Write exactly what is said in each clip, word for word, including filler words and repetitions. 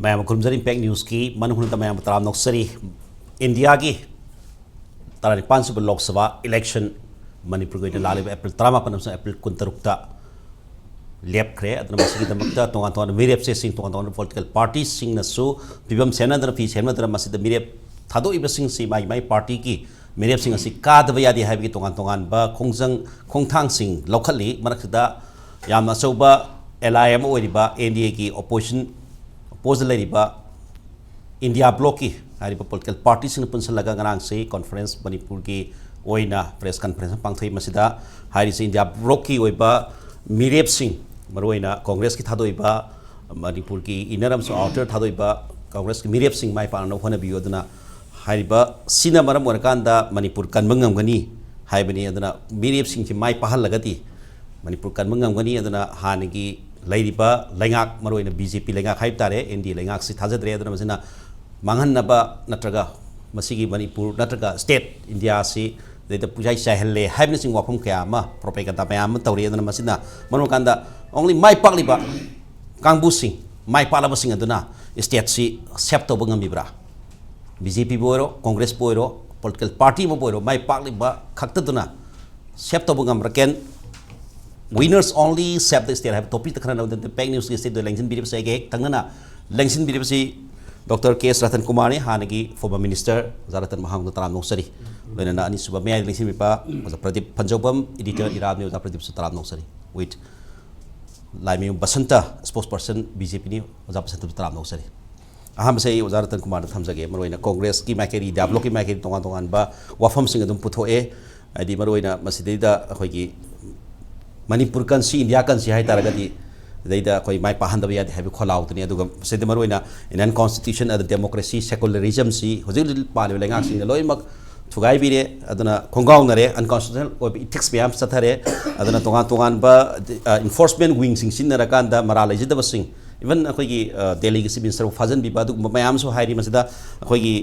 ꯃꯌꯥꯝ ꯈꯨꯔꯨꯝꯖꯔꯤ ꯏꯝꯄꯦꯛ ꯅ꯭ꯌꯨꯁꯀꯤ ꯃꯅꯨꯡ ꯍꯨꯠꯅ ꯃꯌꯥꯝꯕꯨ ꯇꯔꯥꯝꯅ ꯑꯣꯛꯆꯔꯤ꯫ ꯏꯟꯗꯤꯌꯥꯒꯤ ꯇꯔꯥꯅꯤꯄꯥꯟ ꯁꯨꯕ ꯂꯣꯛ ꯁꯚꯥ ꯏꯂꯦꯛꯁꯟ ꯃꯅꯤꯄꯨꯔꯒꯤ ꯑꯣꯏꯅ ꯂꯥꯛꯂꯤꯕ ꯑꯦꯄ꯭ꯔꯤꯜ ꯇꯔꯥꯃꯥꯄꯟ ꯑꯃꯁꯨꯡ ꯑꯦꯄ꯭ꯔꯤꯜ ꯀꯨꯟꯇꯔꯨꯛꯇ ꯂꯦꯞꯈ꯭ꯔꯦ꯫ ꯑꯗꯨꯅ ꯃꯁꯤꯒꯤꯗꯃꯛꯇ ꯇꯣꯉꯥꯟ ꯇꯣꯉꯥꯟꯕ ꯃꯤꯔꯦꯞꯁꯦꯁꯤꯡ, ꯇꯣꯉꯥꯟ ꯇꯣꯉꯥꯟꯕ ꯄꯣꯂꯤꯇꯤꯀꯦꯜ ꯄꯥꯔꯇꯤꯁꯤꯡꯅꯁꯨ ꯐꯤꯕꯝ ꯁꯦꯟꯅꯗꯅ, ꯐꯤ ꯁꯦꯟꯅꯗꯅ ꯃꯁꯤꯗ ꯃꯤꯔꯦꯞ ꯊꯥꯗꯣꯛꯏꯕꯁꯤꯡꯁꯤ ꯃꯥꯒꯤ ꯃꯥꯒꯤ ꯄꯥꯔꯇꯤꯒꯤ ꯃꯤꯔꯦꯞꯁꯤꯡ ꯑꯁꯤ ꯀꯥꯗꯕ ꯌꯥꯗꯦ ꯍꯥꯏꯕꯒꯤ ꯇꯣꯉꯥꯟ ꯇꯣꯉꯥꯟꯕ ꯈꯣꯡꯖꯪ ꯈꯣꯡꯊꯥꯡꯁꯤꯡ ꯂꯧꯈꯠꯂꯤ꯫ ꯃꯔꯛꯁꯤꯗ ꯌꯥꯝꯅ ꯑꯆꯧꯕ ꯑꯦꯂꯥꯏ ꯑꯃ ꯑꯣꯏꯔꯤꯕ ꯑꯦꯟ ꯗꯤ ꯑꯦꯒꯤ ꯑꯣꯄꯣꯖꯤꯁꯟ, ꯑꯣꯄꯣꯖꯗ ꯂꯩꯔꯤꯕ ꯏꯟꯗꯤꯌꯥ ꯕ꯭ꯂꯣꯛꯀꯤ ꯍꯥꯏꯔꯤꯕ ꯄꯣꯂꯤꯇꯤꯀꯦꯜ ꯄꯥꯔꯇꯤꯁꯤꯡꯅ ꯄꯨꯟꯁꯤꯜꯂꯒ ꯉꯔꯥꯡꯁꯤ ꯀꯣꯟꯐꯔꯦꯟꯁ ꯃꯅꯤꯄꯨꯔꯒꯤ ꯑꯣꯏꯅ ꯄ꯭ꯔꯦꯁ ꯀꯟꯐꯔꯦꯟꯁ ꯑꯃ ꯄꯥꯡꯊꯣꯛꯏ꯫ ꯃꯁꯤꯗ ꯍꯥꯏꯔꯤꯁꯤ ꯏꯟꯗꯤꯌꯥ ꯕ꯭ꯂꯣꯛꯀꯤ ꯑꯣꯏꯕ ꯃꯤꯔꯦꯞꯁꯤꯡ, ꯃꯔꯨꯑꯣꯏꯅ ꯀꯣꯡꯒ꯭ꯔꯦꯁꯀꯤ ꯊꯥꯗꯣꯛꯏꯕ, ꯃꯅꯤꯄꯨꯔꯒꯤ ꯏꯟꯅꯔ ꯑꯃꯁꯨꯡ ꯑꯥꯎꯇꯔ ꯊꯥꯗꯣꯛꯏꯕ ꯀꯣꯡꯒ꯭ꯔꯦꯁꯀꯤ ꯃꯤꯔꯦꯞꯁꯤꯡ ꯃꯥꯏ ꯄꯥꯛꯅꯅꯕ ꯍꯣꯠꯅꯕꯤꯌꯨ ꯑꯗꯨꯅ ꯍꯥꯏꯔꯤꯕ ꯁꯤꯅ ꯃꯔꯝ ꯑꯣꯏꯔꯀꯥꯟꯗ ꯃꯅꯤꯄꯨꯔ ꯀꯟꯕ ꯉꯝꯒꯅꯤ ꯍꯥꯏꯕꯅꯤ꯫ ꯑꯗꯨꯅ ꯃꯤꯔꯦꯞꯁꯤꯡꯁꯤ ꯃꯥꯏ ꯄꯥꯛꯍꯜꯂꯒꯗꯤ ꯃꯅꯤꯄꯨꯔ ꯀꯟꯕ ꯉꯝꯒꯅꯤ꯫ ꯑꯗꯨꯅ ꯍꯥꯟꯅꯒꯤ ꯂꯩꯔꯤꯕ ꯂꯩꯉꯥꯛ, ꯃꯔꯨꯑꯣꯏꯅ ꯕꯤ ꯖꯦ ꯄꯤ ꯂꯩꯉꯥꯛ ꯍꯥꯏꯕ ꯇꯥꯔꯦ, ꯑꯦꯟ ꯗꯤ ꯑꯦ ꯂꯩꯉꯥꯛꯁꯤ ꯊꯥꯖꯗ꯭ꯔꯦ꯫ ꯑꯗꯨꯅ ꯃꯁꯤꯅ ꯃꯥꯡꯍꯟꯅꯕ ꯅꯠꯇ꯭ꯔꯒ ꯃꯁꯤꯒꯤ ꯃꯅꯤꯄꯨꯔ ꯅꯠꯇ꯭ꯔꯒ ꯁ꯭ꯇꯦꯠ ꯏꯟꯗꯤꯌꯥꯁꯤ ꯑꯗꯩꯗ ꯄꯨꯡꯆꯥꯏ ꯆꯥꯏꯍꯜꯂꯦ ꯍꯥꯏꯕꯅꯆꯤꯡꯕ ꯋꯥꯐꯝ ꯀꯌꯥ ꯑꯃ, ꯄ꯭ꯔꯣꯄꯦꯒꯟꯗꯥ ꯃꯌꯥꯝ ꯑꯃ ꯇꯧꯔꯤ꯫ ꯑꯗꯨꯅ ꯃꯁꯤꯅ ꯃꯔꯝ ꯑꯣꯏꯔꯀꯥꯟꯗ only ꯃꯥꯏ ꯄꯥꯛꯂꯤꯕ ꯀꯥꯡꯕꯨꯁꯤꯡ, ꯃꯥꯏ ꯄꯥꯛꯂꯕꯁꯤꯡ ꯑꯗꯨꯅ ꯁ꯭ꯇꯦꯠꯁꯤ ꯁꯦꯞ ꯇꯧꯕ ꯉꯝꯃꯤꯕ꯭ꯔꯥ? ꯕꯤ ꯖꯦ ꯄꯤꯕꯨ ꯑꯣꯏꯔꯣ, ꯀꯣꯡꯒ꯭ꯔꯦꯁꯄꯨ ꯑꯣꯏꯔꯣ, ꯄꯣꯂꯤꯇꯤꯀꯦꯜ ꯄꯥꯔꯇꯤ ꯑꯃꯕꯨ ꯑꯣꯏꯔꯣ, ꯃꯥꯏ ꯄꯥꯛꯂꯤꯕ ꯈꯛꯇꯗꯨꯅ ꯁꯦꯞ ꯇꯧꯕ ꯉꯝꯕ꯭ꯔꯥ? Can winners only save the state ꯍꯥꯏꯕ ꯇꯣꯄꯤꯛꯇ ꯈꯟꯅꯅꯕ ꯏꯝꯄꯦꯛ ꯅ꯭ꯌꯨꯁꯀꯤ ꯁ꯭ꯇꯨꯗꯤꯑꯣꯗ ꯂꯦꯡꯁꯤꯟꯕꯤꯔꯤꯕꯁꯦ ꯑꯩꯒ ꯍꯦꯛ ꯊꯪꯅꯅ ꯂꯦꯡꯁꯤꯟꯕꯤꯔꯤꯕꯁꯤ ꯗꯣꯛꯇꯔ ꯀꯦ ꯑꯦꯁ ꯔꯇꯟ ꯀꯨꯃꯥꯔꯅꯤ, ꯍꯥꯟꯅꯒꯤ ꯐꯣꯔꯃꯔ ꯃꯤꯅꯤꯁꯇꯔ ꯑꯣꯖꯥ ꯔꯇꯟ ꯃꯍꯥꯛꯄꯨ ꯇꯔꯥꯝꯅ ꯑꯣꯛꯆꯔꯤ꯫ ꯂꯣꯏꯅꯅ ꯑꯅꯤꯁꯨꯕ ꯃꯌꯥꯏꯗ ꯂꯦꯡꯁꯤꯟꯕꯤꯕ ꯑꯣꯖꯥ ꯄ꯭ꯔꯗꯤꯞ ꯐꯟꯖꯧꯕꯝ, ꯏꯗꯤꯇꯔ ꯏꯔꯥꯕꯅꯤ, ꯑꯣꯖꯥ ꯄ꯭ꯔꯗꯤꯞꯁꯨ ꯇꯔꯥꯝꯅ ꯑꯣꯛꯆꯔꯤ꯫ With Laimayum Basanta, spokesperson B J ꯄꯤꯅꯤ, ꯑꯣꯖꯥ ꯕꯁꯟꯇꯕꯨ ꯇꯔꯥꯝꯅ ꯑꯣꯛꯆꯔꯤ꯫ ꯑꯍꯥꯟꯕꯁꯦ ꯑꯩ ꯑꯣꯖꯥ ꯔꯇꯟ ꯀꯨꯃꯥꯔꯗ ꯊꯝꯖꯒꯦ꯫ ꯃꯔꯨꯑꯣꯏꯅ ꯀꯣꯡꯒ꯭ꯔꯦꯁꯀꯤ ꯃꯥꯏꯀꯩꯗꯒꯤ, ꯏꯟꯗꯤꯌꯥ ꯕ꯭ꯂꯣꯛꯀꯤ ꯃꯥꯏꯀꯩꯗꯒꯤ ꯇꯣꯉꯥꯟ ꯇꯣꯉꯥꯟꯕ ꯋꯥꯐꯝꯁꯤꯡ ꯑꯗꯨꯝ ꯄꯨꯊꯣꯛꯑꯦ꯫ ꯍꯥꯏꯗꯤ ꯃꯔꯨꯑꯣꯏꯅ ꯃꯁꯤꯗꯩꯗ ꯑꯩꯈꯣꯏꯒꯤ ꯃꯅꯤꯄꯨꯔ ꯀꯟꯁꯤ, ꯏꯟꯗꯤꯌꯥ ꯀꯟꯁꯤ ꯍꯥꯏ ꯇꯥꯔꯒꯗꯤ ꯁꯤꯗꯩꯗ ꯑꯩꯈꯣꯏ ꯃꯥꯏ ꯄꯥꯛꯍꯟꯗꯕ ꯌꯥꯗꯦ ꯍꯥꯏꯕꯒꯤ ꯈꯣꯜꯂꯥꯎꯗꯨꯅꯤ꯫ ꯑꯗꯨꯒ ꯁꯤꯗ ꯃꯔꯨꯑꯣꯏꯅ ꯏꯟꯗꯤꯌꯟ ꯀꯣꯟꯁꯇꯤꯇ꯭ꯌꯨꯁꯟ, ꯑꯗ ꯗꯦꯃꯣꯀ꯭ꯔꯦꯁꯤ, ꯁꯦꯀꯨꯂꯔꯤꯖꯝꯁꯤ ꯍꯧꯖꯤꯛ ꯍꯧꯖꯤꯛ ꯄꯥꯜꯂꯤꯕ ꯂꯩꯉꯥꯛꯁꯤꯡꯅ ꯂꯣꯏꯅꯃꯛ ꯊꯨꯒꯥꯏꯕꯤꯔꯦ꯫ ꯑꯗꯨꯅ ꯈꯣꯡꯒꯥꯎꯅꯔꯦ, ꯑꯟꯀꯣꯟꯁꯇꯤꯇ꯭ꯌꯨꯁꯅꯦꯜ ꯑꯣꯏꯕ ꯏꯊꯤꯛꯁ ꯃꯌꯥꯝ ꯆꯠꯊꯔꯦ꯫ ꯑꯗꯨꯅ ꯇꯣꯉꯥꯟ ꯇꯣꯉꯥꯟꯕ ꯏꯟꯐꯣꯔꯁꯃꯦꯟ ꯋꯤꯡꯁꯤꯡ ꯁꯤꯖꯤꯟꯅꯔꯀꯥꯟꯗ ꯃꯔꯥꯜ ꯂꯩꯖꯗꯕꯁꯤꯡ, ꯏꯚꯟ ꯑꯩꯈꯣꯏꯒꯤ, ꯑ, ꯗꯦꯜꯂꯤꯒꯤ ꯆꯤꯐ ꯃꯤꯅꯤꯁꯇꯔꯕꯨ ꯐꯥꯖꯤꯟꯕꯤꯕ, ꯑꯗꯨꯒꯨꯝꯕ ꯃꯌꯥꯝꯁꯨ ꯍꯥꯏꯔꯤ꯫ ꯃꯁꯤꯗ ꯑꯩꯈꯣꯏꯒꯤ,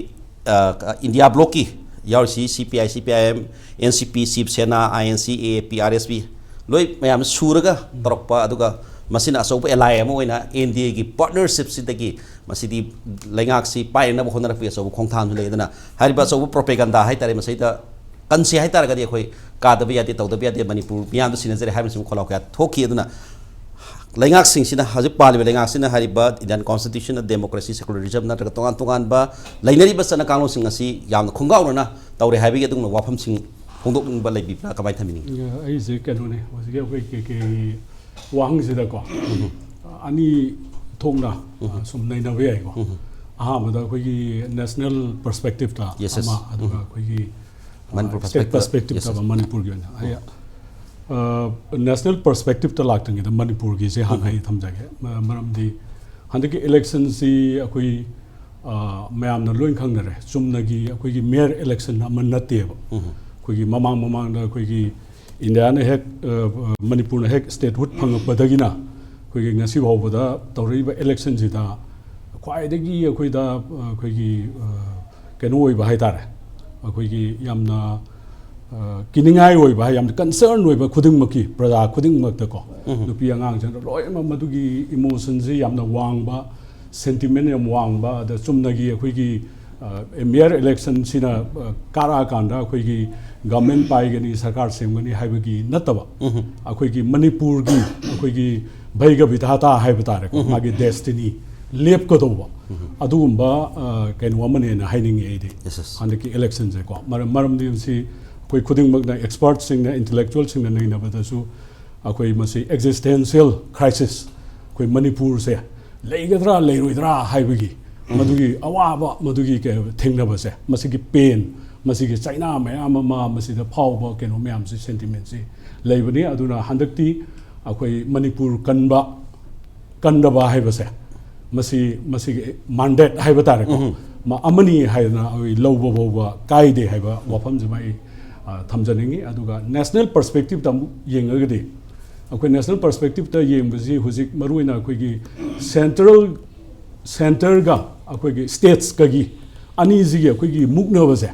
ꯑ, ꯏꯟꯗꯤꯌꯥ ꯕ꯭ꯂꯣꯛꯀꯤ ꯌꯥꯎꯔꯤꯁꯤ ꯁꯤ ꯄꯤ ꯑꯥꯏ, ꯁꯤ P I M, N C ꯄꯤ, ꯁꯤꯕ ꯁꯦꯅꯥ, ꯑꯥꯏ ꯑꯦꯟ ꯁꯤ, ꯑꯦ ꯑꯦ ꯄꯤ, ꯑꯥꯔ ꯑꯦꯁ ꯄꯤ, ꯂꯣꯏ ꯃꯌꯥꯝ ꯁꯨꯔꯒ ꯇꯧꯔꯛꯄ꯫ ꯑꯗꯨꯒ ꯃꯁꯤꯅ ꯑꯆꯧꯕ ꯑꯦꯂꯥꯏ ꯑꯃ ꯑꯣꯏꯅ ꯑꯦꯟ ꯗꯤ ꯑꯦꯒꯤ ꯄꯥꯔꯠꯅꯔꯁꯤꯞꯁꯤꯗꯒꯤ ꯃꯁꯤꯗꯤ ꯂꯩꯉꯥꯛꯁꯤ ꯄꯥꯏꯅꯅꯕ ꯍꯣꯠꯅꯔꯛꯄꯒꯤ ꯑꯆꯧꯕ ꯈꯣꯡꯊꯥꯡꯁꯨ ꯂꯩ꯫ ꯑꯗꯨꯅ ꯍꯥꯏꯔꯤꯕ ꯑꯆꯧꯕ ꯄ꯭ꯔꯣꯄꯦꯒꯟꯗꯥ ꯍꯥꯏꯇꯥꯔꯦ, ꯃꯁꯤꯗ ꯀꯟꯁꯤ ꯍꯥꯏꯇꯥꯔꯒꯗꯤ ꯑꯩꯈꯣꯏ ꯀꯥꯗꯕ ꯌꯥꯗꯦ, ꯇꯧꯗꯕ ꯌꯥꯗꯦ, ꯃꯅꯤꯄꯨꯔ ꯃꯤꯌꯥꯝꯗ ꯁꯤꯟꯅꯖꯔꯦ ꯍꯥꯏꯕꯁꯤꯃ ꯈꯣꯜꯂꯥꯎ ꯀꯌꯥ ꯊꯣꯛꯈꯤ꯫ ꯑꯗꯨꯅ ꯂꯩꯉꯥꯛꯁꯤꯡꯁꯤꯅ, ꯍꯧꯖꯤꯛ ꯄꯥꯜꯂꯤꯕ ꯂꯩꯉꯥꯛꯁꯤꯅ ꯍꯥꯏꯔꯤꯕ ꯏꯟꯗꯤꯌꯥꯟ ꯀꯣꯟꯁꯇꯤꯇ꯭ꯌꯨꯁꯟ, ꯗꯦꯃꯣꯀ꯭ꯔꯦꯁꯤ, ꯁꯦꯀꯨꯂꯔꯤꯖꯝ ꯅꯠꯇ꯭ꯔꯒ ꯇꯣꯉꯥꯟ ꯇꯣꯉꯥꯟꯕ ꯂꯩꯅꯔꯤꯕ ꯆꯠꯅ ꯀꯥꯡꯂꯣꯟꯁꯤꯡ ꯑꯁꯤ ꯌꯥꯝꯅ ꯈꯣꯡꯒꯥꯎꯅꯅ ꯇꯧꯔꯦ ꯍꯥꯏꯕꯒꯤ ꯑꯗꯨꯒꯨꯝꯕ ꯋꯥꯐꯝꯁꯤꯡ ꯐꯣꯡꯗꯣꯛꯅꯤꯡꯕ ꯂꯩꯕꯤꯕ꯭ꯔꯥ? ꯀꯃꯥꯏꯅ ꯊꯝꯕꯤꯅꯤꯡꯉꯤ? ꯑꯩꯁꯦ ꯀꯩꯅꯣꯅꯦ, ꯍꯧꯖꯤꯛꯀꯤ ꯑꯩꯈꯣꯏ ꯀꯦ ꯀꯦꯒꯤ ꯋꯥꯍꯪꯁꯤꯗꯀꯣ, ꯑꯅꯤ ꯊꯣꯛꯅ ꯁꯨꯝ ꯅꯩꯅꯕ ꯌꯥꯏꯀꯣ꯫ ꯑꯍꯥꯟꯕꯗ ꯑꯩꯈꯣꯏꯒꯤ ꯅꯦꯁꯅꯦꯜ ꯄꯔꯁꯄꯦꯛꯇꯤꯞꯇ Yes, yes. ꯑꯃ, ꯑꯗꯨꯒ ꯑꯩꯈꯣꯏꯒꯤ Manipur state perspective. ꯄꯔꯁꯄꯦꯛꯇꯤꯞꯇ Yes, yes. ꯃꯅꯤꯄꯨꯔꯒꯤ ꯑꯣꯏꯅ ꯑꯩ ꯅꯦꯁꯅꯦꯜ ꯄꯔꯁꯄꯦꯛꯇꯤꯞꯇ ꯂꯥꯛꯇ꯭ꯔꯤꯉꯩꯗ ꯃꯅꯤꯄꯨꯔꯒꯤꯁꯦ ꯍꯥꯟꯅ ꯑꯩ ꯊꯝꯖꯒꯦ꯫ ꯃ- ꯃꯔꯝꯗꯤ ꯍꯟꯗꯛꯀꯤ ꯏꯂꯦꯛꯁꯟꯁꯤ ꯑꯩꯈꯣꯏ ꯑ, ꯃꯌꯥꯝꯅ ꯂꯣꯏ ꯈꯪꯅꯔꯦ, ꯆꯨꯝꯅꯒꯤ ꯑꯩꯈꯣꯏꯒꯤ ꯃꯦꯌꯔ ꯏꯂꯦꯛꯁꯟ ꯑꯃ ꯅꯠꯇꯦꯕ꯫ ꯑꯩꯈꯣꯏꯒꯤ ꯃꯃꯥꯡ ꯃꯃꯥꯡꯗ ꯑꯩꯈꯣꯏꯒꯤ ꯏꯟꯗꯤꯌꯥꯅ ꯍꯦꯛ, ꯑ, ꯑ, ꯃꯅꯤꯄꯨꯔꯅ ꯍꯦꯛ ꯁ꯭ꯇꯦꯠꯍꯨꯗ ꯐꯪꯉꯛꯄꯗꯒꯤꯅ ꯑꯩꯈꯣꯏꯒꯤ ꯉꯁꯤ ꯐꯥꯎꯕꯗ ꯇꯧꯔꯛꯏꯕ ꯏꯂꯦꯛꯁꯟꯁꯤꯗ ꯈ꯭ꯋꯥꯏꯗꯒꯤ ꯑꯩꯈꯣꯏꯗ, ꯑ, ꯑꯩꯈꯣꯏꯒꯤ, ꯑ, ꯀꯩꯅꯣ ꯑꯣꯏꯕ ꯍꯥꯏꯇꯥꯔꯦ, ꯑꯩꯈꯣꯏꯒꯤ ꯌꯥꯝꯅ, ꯑ, ꯀꯤꯅꯤꯡꯉꯥꯏ ꯑꯣꯏꯕ, ꯌꯥꯝꯅ ꯀꯟꯁꯔꯟ ꯑꯣꯏꯕ ꯈꯨꯗꯤꯡꯃꯛꯀꯤ, ꯄ꯭ꯔꯖꯥ ꯈꯨꯗꯤꯡꯃꯛꯇꯀꯣ, ꯅꯨꯄꯤ ꯑꯉꯥꯡꯁꯤꯡꯗ ꯂꯣꯏꯅꯃꯛ ꯃꯗꯨꯒꯤ ꯏꯃꯣꯁꯟꯁꯤ ꯌꯥꯝꯅ ꯋꯥꯡꯕ, ꯁꯦꯟꯇꯤꯃꯦꯟ ꯌꯥꯝ ꯋꯥꯡꯕ, ꯑꯗ ꯆꯨꯝꯅꯒꯤ ꯑꯩꯈꯣꯏꯒꯤ, ꯑ, ꯃꯦꯌꯔ ꯏꯂꯦꯛꯁꯟꯁꯤꯅ, ꯑ, ꯀꯥꯔꯛꯑꯀꯥꯟꯗ ꯑꯩꯈꯣꯏꯒꯤ ꯒꯚꯔꯟꯃꯦꯟ ꯄꯥꯏꯒꯅꯤ, ꯁꯔꯀꯥꯔ ꯁꯦꯝꯒꯅꯤ ꯍꯥꯏꯕꯒꯤ ꯅꯠꯇꯕ, ꯑꯩꯈꯣꯏꯒꯤ ꯃꯅꯤꯄꯨꯔꯒꯤ ꯑꯩꯈꯣꯏꯒꯤ ꯚꯩꯒ ꯚꯤꯙꯥꯇꯥ ꯍꯥꯏꯕ ꯇꯥꯔꯦꯀꯣ, ꯃꯥꯒꯤ ꯗꯦꯁꯇꯤꯅꯤ ꯂꯦꯞꯀꯗꯧꯕ ꯑꯗꯨꯒꯨꯝꯕ, ꯑ, ꯀꯩꯅꯣ ꯑꯃꯅꯦꯅ ꯍꯥꯏꯅꯤꯡꯉꯤ ꯑꯩꯗꯤ꯫ Yes, yes. ꯍꯟꯗꯛꯀꯤ ꯏꯂꯦꯛꯁꯟꯁꯦꯀꯣ, ꯃꯔꯝ, ꯃꯔꯝꯗꯤ ꯃꯁꯤ ꯑꯩꯈꯣꯏ ꯈꯨꯗꯤꯡꯃꯛꯅ, ꯑꯦꯛꯁꯄꯔꯠꯁꯤꯡꯅ, ꯏꯟꯇꯦꯂꯦꯛꯆꯨꯋꯦꯜꯁꯤꯡꯅ ꯅꯩꯅꯕꯗꯁꯨ ꯑꯩꯈꯣꯏ ꯃꯁꯤ ꯑꯦꯛꯖꯤꯁꯇꯦꯟꯁꯤꯌꯦꯜ ꯀ꯭ꯔꯥꯏꯁꯤꯁ, ꯑꯩꯈꯣꯏ ꯃꯅꯤꯄꯨꯔꯁꯦ ꯂꯩꯒꯗ꯭ꯔꯥ ꯂꯩꯔꯣꯏꯗ꯭ꯔꯥ ꯍꯥꯏꯕꯒꯤ ꯃꯗꯨꯒꯤ ꯑꯋꯥꯕ, ꯃꯗꯨꯒꯤ ꯀꯩ ꯍꯥꯏꯕ, ꯊꯦꯡꯅꯕꯁꯦ, ꯃꯁꯤꯒꯤ ꯄꯦꯟ, ꯃꯁꯤꯒꯤ ꯆꯩꯅꯥ ꯃꯌꯥꯝ ꯑꯃ, ꯃꯁꯤꯗ ꯐꯥꯎꯕ ꯀꯩꯅꯣ ꯃꯌꯥꯝꯁꯦ, ꯁꯦꯟꯇꯤꯃꯦꯟꯁꯤ ꯂꯩꯕꯅꯤ꯫ ꯑꯗꯨꯅ ꯍꯟꯗꯛꯇꯤ ꯑꯩꯈꯣꯏ ꯃꯅꯤꯄꯨꯔ ꯀꯟꯕ ꯀꯟꯗꯕ ꯍꯥꯏꯕꯁꯦ, ꯃꯁꯤ, ꯃꯁꯤꯒꯤ ꯃꯥꯟꯗꯦꯠ ꯍꯥꯏꯕ ꯇꯥꯔꯦꯀꯣ, ꯃꯥ ꯑꯃꯅꯤ ꯍꯥꯏꯗꯅ ꯑꯩꯈꯣꯏ ꯂꯧꯕ ꯐꯥꯎꯕ ꯀꯥꯏꯗꯦ ꯍꯥꯏꯕ ꯋꯥꯐꯝꯁꯤꯃ ꯑꯩ, ꯑ, ꯊꯝꯖꯅꯤꯡꯉꯤ꯫ ꯑꯗꯨꯒ ꯅꯦꯁꯅꯦꯜ ꯄꯔꯁꯄꯦꯛꯇꯤꯞꯇ ꯑꯃꯨꯛ ꯌꯦꯡꯉꯒꯗꯤ, ꯑꯩꯈꯣꯏ ꯅꯦꯁꯅꯦꯜ ꯄꯔꯁꯄꯦꯛꯇꯤꯞꯇ ꯌꯦꯡꯕꯁꯤ ꯍꯧꯖꯤꯛ ꯃꯔꯨꯑꯣꯏꯅ ꯑꯩꯈꯣꯏꯒꯤ ꯁꯦꯟꯇ꯭ꯔꯦꯜ, ꯁꯦꯟꯇꯔꯒ ꯑꯩꯈꯣꯏꯒꯤ ꯁ꯭ꯇꯦꯠꯁꯀꯒꯤ ꯑꯅꯤꯁꯤꯒꯤ ꯑꯩꯈꯣꯏꯒꯤ ꯃꯨꯛꯅꯕꯁꯦ,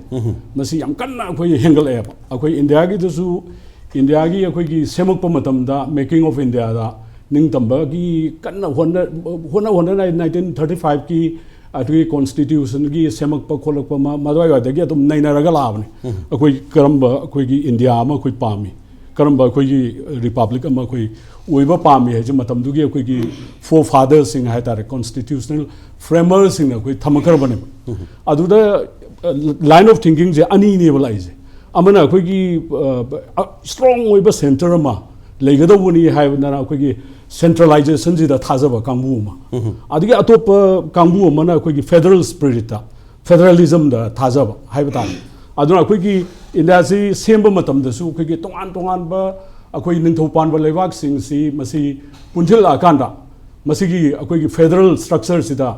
ꯃꯁꯤ ꯌꯥꯝ ꯀꯟꯅ ꯑꯩꯈꯣꯏ ꯍꯦꯟꯒꯠꯂꯛꯑꯦꯕ꯫ ꯑꯩꯈꯣꯏ ꯏꯟꯗꯤꯌꯥꯒꯤꯗꯁꯨ, ꯏꯟꯗꯤꯌꯥꯒꯤ ꯑꯩꯈꯣꯏꯒꯤ ꯁꯦꯝꯃꯛꯄ ꯃꯇꯝꯗ, ꯃꯦꯀꯤꯡ ꯑꯣꯐ ꯏꯟꯗꯤꯌꯥꯗ ꯅꯤꯡꯇꯝꯕꯒꯤ ꯀꯟꯅ ꯍꯣꯠꯅ ꯍꯣꯠꯅ ꯍꯣꯠꯅꯅ ꯅꯥꯏꯟꯇꯤꯟ ꯊꯥꯔꯇꯤ ꯐꯥꯏꯚꯀꯤ ꯑꯗꯨꯒꯤ ꯀꯣꯟꯁꯇꯤꯇ꯭ꯌꯨꯁꯟꯒꯤ ꯁꯦꯝꯃꯛꯄ ꯈꯣꯠꯂꯛꯄ ꯃ- ꯃꯗꯨꯋꯥꯏꯋꯥꯏꯗꯒꯤ ꯑꯗꯨꯝ ꯅꯩꯅꯔꯒ ꯂꯥꯛꯑꯕꯅꯤ꯫ ꯑꯩꯈꯣꯏ ꯀꯔꯝꯕ ꯑꯩꯈꯣꯏꯒꯤ ꯏꯟꯗꯤꯌꯥ ꯑꯃ ꯑꯩꯈꯣꯏ ꯄꯥꯝꯃꯤ, ꯀꯔꯝꯕ ꯑꯩꯈꯣꯏꯒꯤ ꯔꯤꯄꯕ꯭ꯂꯤꯛ ꯑꯃ ꯑꯩꯈꯣꯏ ꯑꯣꯏꯕ ꯄꯥꯝꯃꯤ ꯍꯥꯏꯁꯦ ꯃꯇꯝꯗꯨꯒꯤ ꯑꯩꯈꯣꯏꯒꯤ ꯐꯣꯔ ꯐꯥꯗꯔꯁꯤꯡ ꯍꯥꯏ ꯇꯥꯔꯦ, ꯀꯣꯟꯁꯇꯤꯇ꯭ꯌꯨꯁꯅꯦꯜ ꯐ꯭ꯔꯦꯃꯔꯁꯤꯡꯅ ꯑꯩꯈꯣꯏ ꯊꯝꯃꯛꯈ꯭ꯔꯕꯅꯦꯕ꯫ ꯑꯗꯨꯗ ꯂꯥꯏꯟ ꯑꯣꯐ ꯊꯤꯡꯀꯤꯡꯁꯦ ꯑꯅꯤꯅꯦꯕ ꯂꯥꯛꯏꯁꯦ꯫ ꯑꯃꯅ ꯑꯩꯈꯣꯏꯒꯤ ꯁ꯭ꯇ꯭ꯔꯣꯡ ꯑꯣꯏꯕ ꯁꯦꯟꯇꯔ ꯑꯃ ꯂꯩꯒꯗꯧꯕꯅꯤ ꯍꯥꯏꯕꯗꯅ ꯑꯩꯈꯣꯏꯒꯤ ꯁꯦꯟꯇ꯭ꯔꯦꯂꯥꯏꯖꯦꯁꯟꯁꯤꯗ ꯊꯥꯖꯕ ꯀꯥꯡꯕꯨ ꯑꯃ, ꯑꯗꯒꯤ ꯑꯇꯣꯞꯄ ꯀꯥꯡꯕꯨ ꯑꯃꯅ ꯑꯩꯈꯣꯏꯒꯤ ꯐꯦꯗꯔꯦꯜ ꯁ꯭ꯄꯤꯔꯤꯠꯇ, ꯐꯦꯗꯔꯦꯂꯤꯖꯝꯗ ꯊꯥꯖꯕ ꯍꯥꯏꯕ ꯇꯥꯔꯦ꯫ ꯑꯗꯨꯅ ꯑꯩꯈꯣꯏꯒꯤ ꯏꯟꯗꯤꯌꯥꯁꯤ ꯁꯦꯝꯕ ꯃꯇꯝꯗꯁꯨ ꯑꯩꯈꯣꯏꯒꯤ ꯇꯣꯉꯥꯟ ꯇꯣꯉꯥꯟꯕ ꯑꯩꯈꯣꯏ ꯅꯤꯡꯊꯧ ꯄꯥꯟꯕ ꯂꯩꯕꯥꯛꯁꯤꯡꯁꯤ ꯃꯁꯤ ꯄꯨꯟꯁꯤꯜꯂꯛꯑꯀꯥꯟꯗ ꯃꯁꯤꯒꯤ ꯑꯩꯈꯣꯏꯒꯤ ꯐꯦꯗꯔꯦꯜ ꯁ꯭ꯇ꯭ꯔꯛꯆꯔꯁꯤꯗ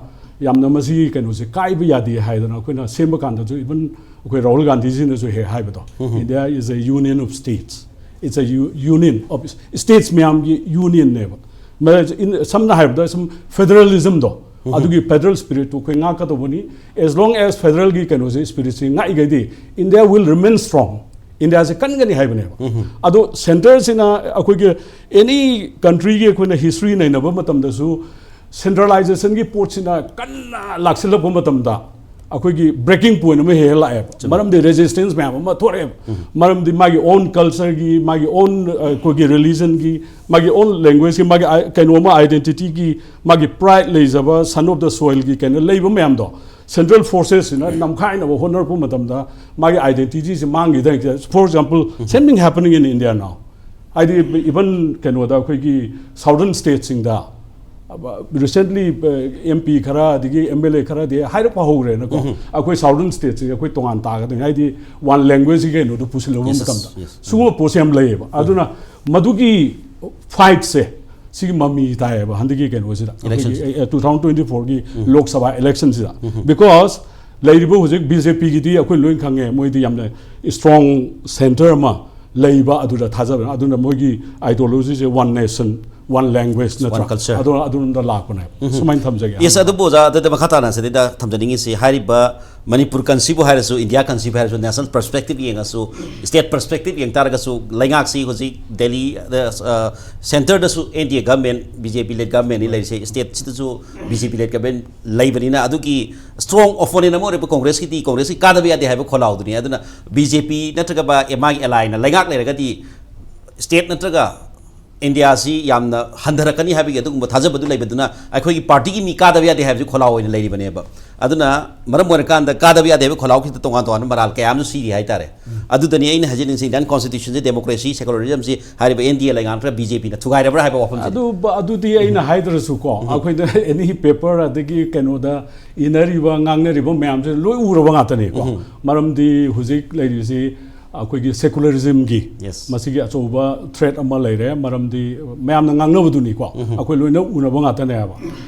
ꯌꯥꯝꯅ ꯃꯁꯤꯒꯤ ꯀꯩꯅꯣꯁꯦ ꯀꯥꯏꯕ ꯌꯥꯗꯦ ꯍꯥꯏꯗꯅ ꯑꯩꯈꯣꯏꯅ ꯁꯦꯝꯕ ꯀꯥꯟꯗꯁꯨ, ꯏꯚꯟ ꯑꯩꯈꯣꯏ ꯔꯥꯍꯨꯜ ꯒꯥꯟꯙꯤꯖꯤꯅꯁꯨ ꯍꯦꯛ ꯍꯥꯏꯕꯗꯣ, "India is a union of states, it's a union of states", ꯃꯌꯥꯝꯒꯤ ꯌꯨꯅꯤꯌꯟꯅꯦꯕ꯫ ꯃ- in- ꯁꯝꯅ ꯍꯥꯏꯔꯕꯗ ꯁꯨꯝ ꯐꯦꯗꯔꯦꯂꯤꯖꯝꯗꯣ, ꯑꯗꯨꯒꯤ ꯐꯦꯗꯔꯦꯜ ꯁ꯭ꯄꯤꯔꯤꯠꯇꯨ ꯑꯩꯈꯣꯏ ꯉꯥꯛꯀꯗꯧꯕꯅꯤ꯫ As long as ꯐꯦꯗꯔꯦꯜꯒꯤ ꯀꯩꯅꯣꯁꯦ, ꯁ꯭ꯄꯤꯔꯤꯠꯁꯦ ꯉꯥꯛꯏꯈꯩꯗꯤ, India will remain strong, ꯏꯟꯗꯤꯌꯥꯁꯦ ꯀꯟꯒꯅꯤ ꯍꯥꯏꯕꯅꯦꯕ꯫ ꯑꯗꯣ ꯁꯦꯟꯇꯔꯁꯤꯅ ꯑꯩꯈꯣꯏꯒꯤ ꯑꯦꯅꯤ ꯀꯟꯇ꯭ꯔꯤꯒꯤ ꯑꯩꯈꯣꯏꯅ ꯍꯤꯁꯇ꯭ꯔꯤ ꯅꯩꯅꯕ ꯃꯇꯝꯗꯁꯨ ꯁꯦꯟꯇ꯭ꯔꯦꯂꯥꯏꯖꯦꯁꯟꯒꯤ ꯄꯣꯠꯁꯤꯅ ꯀꯟꯅ ꯂꯥꯛꯁꯤꯜꯂꯛꯄ ꯃꯇꯝꯗ ꯑꯩꯈꯣꯏꯒꯤ ꯕ꯭ꯔꯦꯀꯤꯡ ꯄꯣꯏꯟ ꯑꯃ ꯍꯦꯛ ꯍꯦꯛ ꯂꯥꯛꯑꯦꯕ꯫ ꯃꯔꯝꯗꯤ ꯔꯦꯖꯤꯁꯇꯦꯟꯁ ꯃꯌꯥꯝ ꯑꯃ ꯊꯣꯛꯂꯛꯑꯦꯕ꯫ ꯃꯔꯝꯗꯤ ꯃꯥꯒꯤ ꯑꯣꯟ ꯀꯜꯆꯔꯒꯤ, ꯃꯥꯒꯤ ꯑꯣꯟ ꯑꯩꯈꯣꯏꯒꯤ ꯔꯤꯂꯤꯖꯟꯒꯤ, ꯃꯥꯒꯤ ꯑꯣꯟ ꯂꯦꯡꯒ꯭ꯋꯦꯖꯀꯤ, ꯃꯥꯒꯤ ꯑꯥꯏ- ꯀꯩꯅꯣ ꯑꯃ, ꯑꯥꯏꯗꯦꯟꯇꯤꯇꯤꯒꯤ, ꯃꯥꯒꯤ ꯄ꯭ꯔꯥꯏꯗ ꯂꯩꯖꯕ, ꯁꯟ ꯑꯣꯐ ꯗ ꯁꯣꯏꯜꯒꯤ ꯀꯩꯅꯣ ꯂꯩꯕ ꯃꯌꯥꯝꯗꯣ ꯁꯦꯟꯇ꯭ꯔꯦꯜ ꯐꯣꯔꯁꯦꯁꯁꯤꯅ ꯅꯝꯈꯥꯏꯅꯕ ꯍꯣꯠꯅꯔꯛꯄ ꯃꯇꯝꯗ ꯃꯥꯒꯤ ꯑꯥꯏꯗꯦꯟꯇꯤꯇꯤꯁꯤ ꯃꯥꯡꯈꯤꯗꯅ, for example, same thing happening in India now. ꯍꯥꯏꯗꯤ ꯏꯚꯟ ꯀꯩꯅꯣꯗ ꯑꯩꯈꯣꯏꯒꯤ ꯁꯥꯎꯗꯔꯟ ꯁ꯭ꯇꯦꯠꯁꯤꯡꯗ ꯔꯤꯁꯦꯟꯠꯂꯤ ꯑꯦꯝ ꯄꯤ ꯈꯔ ꯑꯗꯒꯤ ꯑꯦꯝ ꯑꯦꯜ ꯑꯦ ꯈꯔꯗꯤ ꯍꯥꯏꯔꯛꯄ ꯍꯧꯈ꯭ꯔꯦꯅꯀꯣ꯫ ꯑꯩꯈꯣꯏ ꯁꯥꯎꯗꯔꯟ ꯁ꯭ꯇꯦꯠꯁꯤꯡ ꯑꯩꯈꯣꯏ ꯇꯣꯉꯥꯟ ꯇꯥꯒꯗꯣꯏꯅꯤ, ꯍꯥꯏꯗꯤ ꯋꯥꯟ ꯂꯦꯡꯒ꯭ꯋꯦꯖꯀꯤ ꯀꯩꯅꯣꯗꯣ ꯄꯨꯁꯤꯜꯂꯨꯕ ꯃꯇꯝꯗ ꯁꯤꯒꯨꯝꯕ ꯄꯣꯠꯁꯦ ꯌꯥꯝ ꯂꯩꯌꯦꯕ꯫ ꯑꯗꯨꯅ ꯃꯗꯨꯒꯤ ꯐꯥꯏꯠꯁꯦ ꯁꯤꯒꯤ ꯃꯃꯤ ꯇꯥꯏꯌꯦꯕ ꯍꯟꯗꯛꯀꯤ ꯀꯩꯅꯣꯁꯤꯗ, ꯑꯩꯈꯣꯏꯒꯤ ꯇꯨ ꯊꯥꯎꯖꯟ ꯇ꯭ꯋꯦꯟꯇꯤ ꯐꯣꯔꯒꯤ ꯂꯣꯛ ꯁꯚꯥ ꯏꯂꯦꯛꯁꯟꯁꯤꯗ꯫ ꯕꯤꯀꯣꯁ ꯂꯩꯔꯤꯕ ꯍꯧꯖꯤꯛ ꯕꯤ ꯖꯦ ꯄꯤꯒꯤꯗꯤ ꯑꯩꯈꯣꯏ ꯂꯣꯏ ꯈꯪꯉꯦ, ꯃꯣꯏꯗꯤ ꯌꯥꯝꯅ ꯏꯁꯇ꯭ꯔꯣꯡ ꯁꯦꯟꯇꯔ ꯑꯃ ꯂꯩꯕ ꯑꯗꯨꯗ ꯊꯥꯖꯕ꯫ ꯑꯗꯨꯅ ꯃꯣꯏꯒꯤ ꯑꯥꯏꯗꯤꯌꯣꯂꯣꯖꯤꯁꯦ ꯋꯥꯟ ꯅꯦꯁꯟ, One language ꯅꯠꯇ꯭ꯔꯥ? One culture. ꯑꯗꯣ ꯑꯗꯨꯔꯣꯝꯗ ꯂꯥꯛꯄꯅꯦ ꯁꯨꯃꯥꯏꯅ ꯊꯝꯖꯒꯦ꯫ ꯌꯦꯁ, ꯑꯗꯨꯕꯨ ꯑꯣꯖꯥ, ꯑꯗꯨꯗ ꯃꯈꯥ ꯇꯥꯅ ꯁꯤꯗꯩꯗ ꯊꯝꯖꯅꯤꯡꯉꯤꯁꯤ, ꯍꯥꯏꯔꯤꯕ ꯃꯅꯤꯄꯨꯔ ꯀꯟꯁꯤꯕꯨ ꯍꯥꯏꯔꯁꯨ, ꯏꯟꯗꯤꯌꯥ ꯀꯟꯁꯤꯕꯨ ꯍꯥꯏꯔꯁꯨ, ꯅꯦꯁꯅꯦꯜ ꯄꯔꯁꯄꯦꯛꯇꯤꯞ ꯌꯦꯡꯉꯁꯨ, ꯁ꯭ꯇꯦꯠ ꯄꯔꯁꯄꯦꯛꯇꯤꯞ ꯌꯦꯡ ꯇꯥꯔꯒꯁꯨ, ꯂꯩꯉꯥꯛꯁꯤ ꯍꯧꯖꯤꯛ ꯗꯦꯜꯂꯤ, ꯁꯦꯟꯇꯔꯗꯁꯨ ꯑꯦꯟ ꯗꯤ ꯑꯦ ꯒꯚꯔꯟꯃꯦꯟ, ꯕꯤ ꯖꯦ ꯄꯤ ꯂꯦꯗ ꯒꯚꯔꯟꯃꯦꯟꯅꯤ ꯂꯩꯔꯤꯁꯦ, ꯁ꯭ꯇꯦꯠꯁꯤꯗꯁꯨ ꯕꯤ ꯖꯦ ꯄꯤ ꯂꯦꯗ ꯒꯚꯔꯟꯃꯦꯟ ꯂꯩꯕꯅꯤꯅ, ꯑꯗꯨꯒꯤ ꯁ꯭ꯇ꯭ꯔꯣꯡ ꯑꯣꯄꯣꯅꯦꯟ ꯑꯃ ꯑꯣꯏꯔꯤꯕ ꯀꯣꯡꯒ꯭ꯔꯦꯁꯀꯤꯗꯤ, ꯀꯣꯡꯒ꯭ꯔꯦꯁꯀꯤ ꯀꯥꯗꯕ ꯌꯥꯗꯦ ꯍꯥꯏꯕ ꯈꯣꯜꯂꯥꯎꯗꯨꯅꯤ꯫ ꯑꯗꯨꯅ ꯕꯤ ꯖꯦ ꯄꯤ ꯅꯠꯇ꯭ꯔꯒ ꯃꯥꯒꯤ ꯑꯦꯂꯥꯏꯅ ꯂꯩꯉꯥꯛ ꯂꯩꯔꯒꯗꯤ, ꯁ꯭ꯇꯦꯠ ꯅꯠꯇ꯭ꯔꯒ ꯏꯟꯗꯤꯌꯥꯁꯤ ꯌꯥꯝꯅ ꯍꯟꯊꯔꯛꯀꯅꯤ ꯍꯥꯏꯕꯒꯤ ꯑꯗꯨꯒꯨꯝꯕ ꯊꯥꯖꯕꯗꯨ ꯂꯩꯕꯗꯨꯅ, ꯑꯩꯈꯣꯏꯒꯤ ꯄꯥꯔꯇꯤꯒꯤ ꯃꯤ ꯀꯥꯗꯕ ꯌꯥꯗꯦ ꯍꯥꯏꯕꯁꯤ ꯈꯣꯜꯂꯥꯎ ꯑꯣꯏꯅ ꯂꯩꯔꯤꯕꯅꯦꯕ꯫ ꯑꯗꯨꯅ ꯃꯔꯝ ꯑꯣꯏꯔꯀꯥꯟꯗ ꯀꯥꯗꯕ ꯌꯥꯗꯦ ꯍꯥꯏꯕ ꯈꯣꯜꯂꯥꯎ ꯈꯤꯇ ꯇꯣꯉꯥꯟ ꯇꯣꯉꯥꯟꯕ ꯃꯔꯥꯜ ꯀꯌꯥ ꯑꯃꯁꯨ ꯁꯤꯔꯤ ꯍꯥꯏꯇꯥꯔꯦ꯫ ꯑꯗꯨꯗꯅꯤ ꯑꯩꯅ ꯍꯥꯏꯖꯅꯤꯡꯉꯤꯁꯤ, ꯏꯟꯗꯤꯌꯟ ꯀꯣꯟꯁꯇꯤꯇ꯭ꯌꯨꯁꯟꯁꯤ, ꯗꯦꯃꯣꯀ꯭ꯔꯦꯁꯤ, ꯁꯦꯀꯨꯂꯔꯤꯖꯝꯁꯤ ꯍꯥꯏꯔꯤꯕ ꯑꯦꯟ ꯗꯤ ꯑꯦ ꯂꯩꯉꯥꯛ ꯅꯠꯇ꯭ꯔꯒ ꯕꯤ ꯖꯦ ꯄꯤꯅ ꯊꯨꯒꯥꯏꯔꯕ꯭ꯔꯥ ꯍꯥꯏꯕ ꯋꯥꯐꯝꯁꯤꯅꯤ꯫ ꯑꯗꯨ ꯑꯗꯨꯗꯤ ꯑꯩꯅ ꯍꯥꯏꯗ꯭ꯔꯁꯨꯀꯣ, ꯑꯩꯈꯣꯏꯅ ꯑꯦꯅꯤ ꯄꯦꯄꯔ ꯑꯗꯒꯤ ꯀꯩꯅꯣꯗ ꯏꯅꯔꯤꯕ ꯉꯥꯡꯅꯔꯤꯕ ꯃꯌꯥꯝꯁꯦ ꯂꯣꯏ ꯎꯔꯕ ꯉꯥꯛꯇꯅꯤꯀꯣ꯫ ꯃꯔꯝꯗꯤ ꯍꯧꯖꯤꯛ ꯂꯩꯔꯤꯁꯤ ꯑꯩꯈꯣꯏꯒꯤ ꯁꯦꯀꯨꯂꯔꯤꯖꯝꯒꯤ Yes. ꯃꯁꯤꯒꯤ ꯑꯆꯧꯕ ꯊ꯭ꯔꯦꯠ ꯑꯃ ꯂꯩꯔꯦ꯫ ꯃꯔꯝꯗꯤ ꯃꯌꯥꯝꯅ ꯉꯥꯡꯅꯕꯗꯨꯅꯤꯀꯣ, ꯑꯩꯈꯣꯏ ꯂꯣꯏꯅ ꯎꯅꯕ ꯉꯥꯛꯇꯅꯦꯕ꯫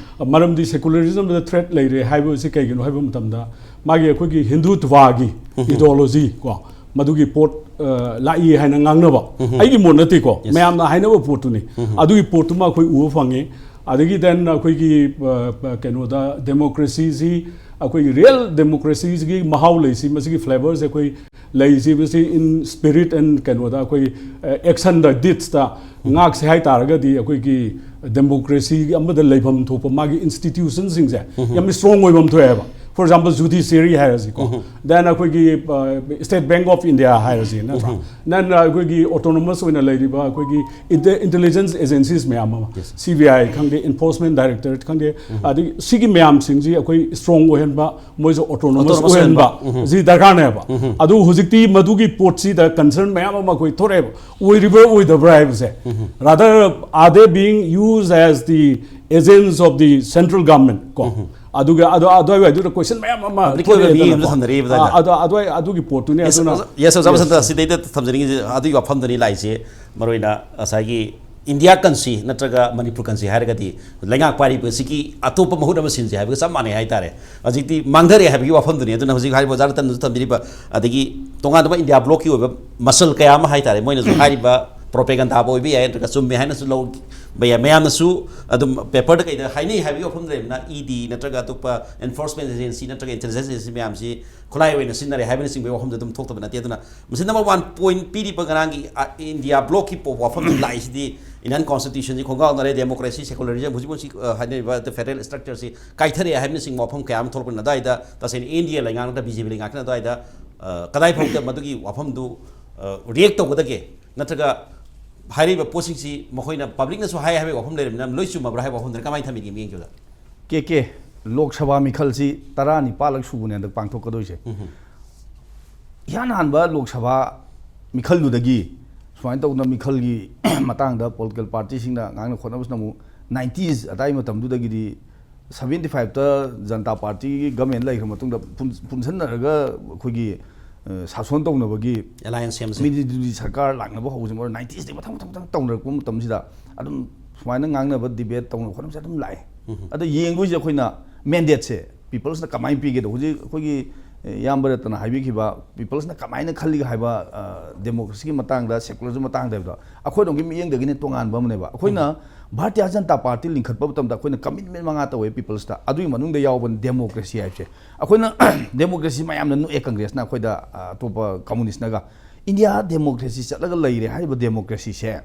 ꯃꯔꯝꯗꯤ ꯁꯦꯀꯨꯂꯔꯤꯖꯝꯗ ꯊ꯭ꯔꯦꯠ ꯂꯩꯔꯦ ꯍꯥꯏꯕꯁꯤ ꯀꯩꯒꯤꯅꯣ ꯍꯥꯏꯕ ꯃꯇꯝꯗ, ꯃꯥꯒꯤ ꯑꯩꯈꯣꯏꯒꯤ ꯍꯤꯟꯗꯨꯇ꯭ꯋꯥꯒꯤ ꯏꯗꯤꯑꯣꯂꯣꯖꯤ ꯀꯣ, ꯃꯗꯨꯒꯤ ꯄꯣꯠ ꯑ, ꯂꯥꯛꯏ ꯍꯥꯏꯅ ꯉꯥꯡꯅꯕ, ꯑꯩꯒꯤ ꯃꯣꯠ ꯅꯠꯇꯦꯀꯣ, ꯃꯌꯥꯝꯅ ꯍꯥꯏꯅꯕ ꯄꯣꯠꯇꯨꯅꯤ꯫ ꯑꯗꯨꯒꯤ ꯄꯣꯠꯇꯨꯃ ꯑꯩꯈꯣꯏ ꯎꯕ ꯐꯪꯉꯤ꯫ ꯑꯗꯒꯤ ꯗꯦꯟ ꯑꯩꯈꯣꯏꯒꯤ ꯑ, ꯑ, ꯀꯩꯅꯣꯗ ꯗꯦꯃꯣꯀ꯭ꯔꯦꯁꯤꯁꯤ, ꯑꯩꯈꯣꯏꯒꯤ ꯔꯤꯌꯦꯜ ꯗꯦꯃꯣꯀ꯭ꯔꯦꯁꯤꯒꯤ ꯃꯍꯥꯎ ꯂꯩꯁꯤ, ꯃꯁꯤꯒꯤ ꯐ꯭ꯂꯦꯕꯔꯁꯦ ꯑꯩꯈꯣꯏ ꯂꯩꯁꯤ, ꯃꯁꯤ ꯏꯟ ꯁ꯭ꯄꯤꯔꯤꯠ ꯑꯦꯟ ꯀꯩꯅꯣꯗ ꯑꯩꯈꯣꯏ ꯑꯦꯛꯁꯟꯗ, ꯗꯤꯠꯁꯇ ꯉꯥꯛꯁꯦ ꯍꯥꯏ ꯇꯥꯔꯒꯗꯤ, ꯑꯩꯈꯣꯏꯒꯤ ꯗꯦꯃꯣꯀ꯭ꯔꯦꯁꯤ ꯑꯃꯗ ꯂꯩꯐꯝ ꯊꯣꯛꯄ ꯃꯥꯒꯤ ꯏꯟꯁꯇꯤꯇ꯭ꯌꯨꯁꯟꯁꯤꯡꯁꯦ ꯌꯥꯝ ꯁ꯭ꯇ꯭ꯔꯣꯡ ꯑꯣꯏꯕ ꯑꯃ ꯊꯣꯛꯑꯦꯕ꯫ ꯐꯣꯔ ꯑꯦꯛꯖꯥꯝꯄꯜ, ꯖꯨꯗꯤꯁꯤꯌꯔꯤ ꯍꯥꯏꯔꯁꯤꯀꯣ, ꯗꯦꯟ ꯑꯩꯈꯣꯏꯒꯤ ꯁ꯭ꯇꯦꯠ ꯕꯦꯡꯛ ꯑꯣꯐ ꯏꯟꯗꯤꯌꯥ ꯍꯥꯏꯔꯁꯤ ꯅꯠꯇ꯭ꯔꯥ, ꯗꯦꯟ ꯑꯩꯈꯣꯏꯒꯤ ꯑꯣꯇꯣꯅꯣꯃꯁ ꯑꯣꯏꯅ ꯂꯩꯔꯤꯕ ꯑꯩꯈꯣꯏꯒꯤ ꯏꯟꯇꯦꯂꯤꯖꯦꯟꯁ ꯑꯦꯖꯦꯟꯁꯤꯁ ꯃꯌꯥꯝ ꯑꯃ, ꯁꯤ ꯕꯤ ꯑꯥꯏ ꯈꯪꯗꯦ, ꯏꯟꯐꯣꯔꯁꯃꯦꯟ ꯗꯥꯏꯔꯦꯛꯇꯣꯔꯦꯠ ꯈꯪꯗꯦ, ꯑꯗꯒꯤ ꯁꯤꯒꯤ ꯃꯌꯥꯝꯁꯤꯡꯁꯤ ꯑꯩꯈꯣꯏ ꯁ꯭ꯇ꯭ꯔꯣꯡ ꯑꯣꯏꯍꯟꯕ, ꯃꯣꯏꯁꯨ ꯑꯣꯇꯣꯅꯣꯃꯁ Autonomous ꯑꯣꯏꯍꯟꯕ, ꯑꯣꯏꯍꯟꯕ꯫ ꯁꯤ ꯗꯔꯀꯥꯔꯅꯦꯕ꯫ ꯑꯗꯨ ꯍꯧꯖꯤꯛꯇꯤ ꯃꯗꯨꯒꯤ ꯄꯣꯠꯁꯤꯗ ꯀꯟꯁꯔꯟ ꯃꯌꯥꯝ ꯑꯃ ꯑꯩꯈꯣꯏ ꯊꯣꯛꯂꯛꯑꯦꯕ, ꯑꯣꯏꯔꯤꯕ꯭ꯔꯥ ꯑꯣꯏꯗꯕ꯭ꯔꯥ ꯍꯥꯏꯕꯁꯦ꯫ Rather, are they being used as the agents of the central government ꯀꯣ? ꯑꯗꯨꯒ ꯑꯗꯨ ꯑꯗꯨꯋꯥꯏꯗꯨꯗ ꯀꯣꯏꯁꯟ ꯃꯌꯥꯝ ꯑꯃ Public ꯑꯣꯏꯕ ꯃꯤ ꯊꯣꯛꯂꯛꯑꯦꯗꯅꯀꯣ꯫ ꯑꯃ ꯊꯝꯅꯔꯤꯕ ꯑꯥ, ꯑꯗꯨꯋꯥꯏꯗ꯫ ꯑꯗꯨ ꯑꯗꯨꯋꯥꯏ ꯑꯗꯨꯒꯤ ꯄꯣꯠꯇꯨꯅꯦ꯫ ꯌꯦꯁ, ꯑꯗꯨꯅ ꯑꯣꯖꯥ, ꯌꯦꯁ, ꯑꯣꯖꯥ ꯕꯁꯟꯇ, ꯁꯤꯗꯩꯗ ꯊꯝꯖꯅꯤꯡꯉꯤꯁꯦ ꯑꯗꯨꯒꯤ ꯋꯥꯐꯝꯗꯨꯅꯤ ꯂꯥꯛꯏꯁꯦ꯫ ꯃꯔꯨꯑꯣꯏꯅ ꯉꯁꯥꯏꯒꯤ ꯏꯟꯗꯤꯌꯥ ꯀꯟꯁꯤ ꯅꯠꯇ꯭ꯔꯒ ꯃꯅꯤꯄꯨꯔ ꯀꯟꯁꯤ ꯍꯥꯏꯔꯒꯗꯤ, ꯂꯩꯉꯥꯛ ꯄꯥꯏꯔꯤꯕꯁꯤꯒꯤ ꯑꯇꯣꯞꯄ ꯃꯍꯨꯠ ꯑꯃ ꯁꯤꯟꯁꯦ ꯍꯥꯏꯕꯒ ꯆꯞ ꯃꯥꯟꯅꯩ ꯍꯥꯏꯇꯥꯔꯦ꯫ ꯍꯧꯖꯤꯛꯇꯤ ꯃꯥꯡꯊꯔꯦ ꯍꯥꯏꯕꯒꯤ ꯋꯥꯐꯝꯗꯨꯅꯤ꯫ ꯑꯗꯨꯅ ꯍꯧꯖꯤꯛ ꯍꯥꯏꯔꯤꯕ ꯑꯣꯖꯥ ꯔꯇꯟꯅꯁꯨ ꯊꯝꯕꯤꯔꯤꯕ, ꯑꯗꯒꯤ ꯇꯣꯉꯥꯟꯕ ꯏꯟꯗꯤꯌꯥ ꯕ꯭ꯂꯣꯛꯀꯤ ꯑꯣꯏꯕ ꯃꯁꯜ ꯀꯌꯥ ꯑꯃ ꯍꯥꯏꯇꯥꯔꯦ, ꯃꯣꯏꯅꯁꯨ ꯍꯥꯏꯔꯤꯕ ꯄ꯭ꯔꯣꯄꯦꯒꯟꯗꯥꯕ ꯑꯣꯏꯕ ꯌꯥꯏ, ꯅꯠꯇ꯭ꯔꯒ ꯆꯨꯝꯃꯦ ꯍꯥꯏꯅꯁꯨ ꯂꯧꯕ ꯌꯥꯏ꯫ ꯃꯌꯥꯝꯅꯁꯨ ꯑꯗꯨꯝ ꯄꯦꯄꯔꯗ ꯀꯩꯗ ꯍꯥꯏꯅꯩ ꯍꯥꯏꯕꯒꯤ ꯋꯥꯐꯝ ꯂꯩꯔꯕꯅꯤꯅ, ꯏ ꯗꯤ ꯅꯠꯇ꯭ꯔꯒ ꯑꯇꯣꯞꯄ ꯏꯟꯐꯣꯔꯁꯃꯦꯟ ꯑꯦꯖꯦꯟꯁꯤ ꯅꯠꯇ꯭ꯔꯒ ꯏꯟꯇꯦꯂꯤꯖꯦꯟꯁ ꯑꯦꯖꯦꯟꯁꯤ ꯃꯌꯥꯝꯁꯤ ꯈꯨꯠꯂꯥꯏ ꯑꯣꯏꯅ ꯁꯤꯖꯤꯟꯅꯔꯦ ꯍꯥꯏꯕꯅꯆꯤꯡꯕꯒꯤ ꯋꯥꯐꯝꯗ ꯑꯗꯨꯝ ꯊꯣꯛꯇꯕ ꯅꯠꯇꯦ꯫ ꯑꯗꯨꯅ ꯃꯁꯤ ꯅꯝꯕꯔ ꯋꯥꯟ ꯄꯣꯏꯟ ꯄꯤꯔꯤꯕ ꯉꯔꯥꯡꯒꯤ, ꯑ, ꯏꯟꯗꯤꯌꯥ ꯕ꯭ꯂꯣꯛꯀꯤ ꯄꯣ-, ꯋꯥꯐꯝꯗ ꯂꯥꯛꯏꯁꯤꯗꯤ ꯏꯟꯗꯤꯌꯥꯟ ꯀꯣꯟꯁꯇꯤꯇ꯭ꯌꯨꯁꯟꯁꯤ ꯈꯣꯡꯒꯥꯎꯅꯔꯦ, ꯗꯦꯃꯣꯀ꯭ꯔꯦꯁꯤ, ꯁꯦꯀꯨꯂꯔꯤꯖꯝ, ꯍꯧꯖꯤꯛ ꯍꯧꯖꯤꯛ, ꯑ, ꯍꯥꯏꯅꯔꯤꯕ ꯐꯦꯗꯔꯦꯜ ꯏꯁꯇ꯭ꯔꯛꯆꯔꯁꯤ ꯀꯥꯏꯊꯔꯛꯑꯦ ꯍꯥꯏꯕꯅꯆꯤꯡꯕ ꯋꯥꯐꯝ ꯀꯌꯥ ꯑꯃ ꯊꯣꯛꯂꯛꯄꯅꯤꯅ, ꯑꯗꯨꯋꯥꯏꯗ ꯇꯁꯦꯡꯅ ꯑꯦꯟ ꯗꯤ ꯑꯦ ꯂꯩꯉꯥꯛ ꯅꯠꯇ꯭ꯔꯒ ꯕꯤ ꯖꯦ ꯄꯤ ꯂꯩꯉꯥꯛꯅ ꯑꯗꯨꯋꯥꯏꯗ, ꯑ, ꯀꯗꯥꯏ ꯐꯥꯎꯗ ꯃꯗꯨꯒꯤ ꯋꯥꯐꯝꯗꯨ, ꯑ, ꯔꯤꯌꯦꯛ ꯇꯧꯒꯗꯒꯦ? ꯅꯠꯇ꯭ꯔꯒ ꯍꯥꯏꯔꯤꯕ ꯄꯣꯠꯁꯤꯡꯁꯤ ꯃꯈꯣꯏꯅ ꯄꯕ꯭ꯂꯤꯛꯅꯁꯨ ꯍꯥꯏ ꯍꯥꯏꯕꯒꯤ ꯋꯥꯐꯝ ꯂꯩꯔꯕꯅꯤꯅ, ꯂꯣꯏ ꯆꯨꯝꯃꯕ꯭ꯔꯥ ꯍꯥꯏꯕ ꯋꯥꯐꯝꯗꯨꯅ ꯀꯃꯥꯏꯅ ꯊꯝꯕꯤꯒꯦ ꯃꯤꯠꯌꯦꯡꯗꯨꯗ? ꯀꯦ ꯀꯦ, ꯂꯣꯛ ꯁꯚꯥ ꯃꯤꯈꯜꯁꯤ ꯇꯔꯥꯅꯤꯄꯥꯜꯂꯛ ꯁꯨꯕꯅꯦ ꯍꯟꯗꯛ ꯄꯥꯡꯊꯣꯛꯀꯗꯣꯏꯁꯦ꯫ ꯏꯍꯥꯟ ꯍꯥꯟꯕ ꯂꯣꯛ ꯁꯚꯥ ꯃꯤꯈꯜꯗꯨꯗꯒꯤ ꯁꯨꯃꯥꯏꯅ ꯇꯧꯗꯅ ꯃꯤꯈꯜꯒꯤ ꯃꯇꯥꯡꯗ ꯄꯣꯂꯤꯇꯤꯀꯦꯜ ꯄꯥꯔꯇꯤꯁꯤꯡꯅ ꯉꯥꯡꯅ ꯈꯣꯠꯅꯕꯁꯤꯅ ꯑꯃꯨꯛ ꯅꯥꯏꯟꯇꯤꯁ ꯑꯗꯥꯏ ꯃꯇꯝꯗꯨꯗꯒꯤꯗꯤ ꯁꯚꯦꯟꯇꯤ ꯐꯥꯏꯚꯇ ꯖꯅꯇꯥ ꯄꯥꯔꯇꯤꯒꯤ ꯒꯃꯦꯟ ꯂꯩꯈ꯭ꯔ ꯃꯇꯨꯡꯗ ꯄꯨꯟ- ꯄꯨꯟꯁꯤꯟꯅꯔꯒ ꯑꯩꯈꯣꯏꯒꯤ, ꯑ, ꯁꯥꯁꯣꯟ ꯇꯧꯅꯕꯒꯤ ꯑꯦꯂꯥꯏꯟꯁ ꯁꯦꯝꯁꯦ꯫ ꯃꯤꯗꯤꯗꯨꯗꯤ ꯁꯔꯀꯥꯔ ꯂꯥꯛꯅꯕ ꯍꯧꯕꯁꯦ ꯃꯔꯨ ꯅꯥꯏꯟꯇꯤꯁꯇꯤ ꯃꯊꯪ ꯃꯊꯪ ꯃꯊꯪ ꯇꯧꯅꯔꯛꯄ ꯃꯇꯝꯁꯤꯗ ꯑꯗꯨꯝ ꯁꯨꯃꯥꯏꯅ ꯉꯥꯡꯅꯕ, ꯗꯤꯕꯦꯠ ꯇꯧꯅꯕ ꯈꯣꯠꯅꯕꯁꯦ ꯑꯗꯨꯝ ꯂꯥꯛꯑꯦ꯫ ꯑꯗ ꯌꯦꯡꯗꯣꯏꯁꯦ ꯑꯩꯈꯣꯏꯅ ꯃꯦꯟꯗꯦꯠꯁꯦ ꯄꯤꯄꯜꯁꯅ ꯀꯃꯥꯏꯅ ꯄꯤꯒꯦꯗꯣ꯫ ꯍꯧꯖꯤꯛ ꯑꯩꯈꯣꯏꯒꯤ, ꯑꯦ, ꯏꯌꯥꯝꯕ ꯔꯇꯅ ꯍꯥꯏꯕꯤꯈꯤꯕ ꯄꯤꯄꯜꯁꯅ ꯀꯃꯥꯏꯅ ꯈꯜꯂꯤꯒ ꯍꯥꯏꯕ, ꯑ, ꯗꯦꯃꯣꯀ꯭ꯔꯦꯁꯤꯒꯤ ꯃꯇꯥꯡꯗ, ꯁꯦꯀꯨꯂꯔꯁꯤ ꯃꯇꯥꯡꯗ ꯍꯥꯏꯕꯗꯣ, ꯑꯩꯈꯣꯏꯔꯣꯝꯒꯤ ꯃꯤꯠꯌꯦꯡꯗꯒꯤꯅꯦ ꯇꯣꯉꯥꯟꯕ ꯑꯃꯅꯦꯕ꯫ ꯑꯩꯈꯣꯏꯅ ꯚꯥꯔꯇꯤꯌꯥ ꯖꯅꯇꯥ ꯄꯥꯔꯇꯤ ꯂꯤꯡꯈꯠꯄ ꯃꯇꯝꯗ ꯑꯩꯈꯣꯏꯅ ꯀꯃꯤꯠꯃꯦꯟ ꯃꯉꯥ ꯇꯧꯋꯦ ꯄꯤꯄꯜꯁꯇ꯫ ꯑꯗꯨꯒꯤ ꯃꯅꯨꯡꯗ ꯌꯥꯎꯕ ꯗꯦꯃꯣꯀ꯭ꯔꯦꯁꯤ ꯍꯥꯏꯕꯁꯦ꯫ ꯑꯩꯈꯣꯏꯅ ꯗꯦꯃꯣꯀ꯭ꯔꯦꯁꯤ ꯃꯌꯥꯝꯅ ꯅꯣꯛꯑꯦ ꯀꯪꯒ꯭ꯔꯦꯁꯅ ꯑꯩꯈꯣꯏꯗ, ꯑ, ꯑꯇꯣꯞꯄ ꯀꯝꯃꯨꯅꯤꯁꯅꯒ꯫ ꯏꯟꯗꯤꯌꯥ ꯗꯦꯃꯣꯀ꯭ꯔꯦꯁꯤ ꯆꯠꯂꯒ ꯂꯩꯔꯦ ꯍꯥꯏꯔꯤꯕ ꯗꯦꯃꯣꯀ꯭ꯔꯦꯁꯤꯁꯦ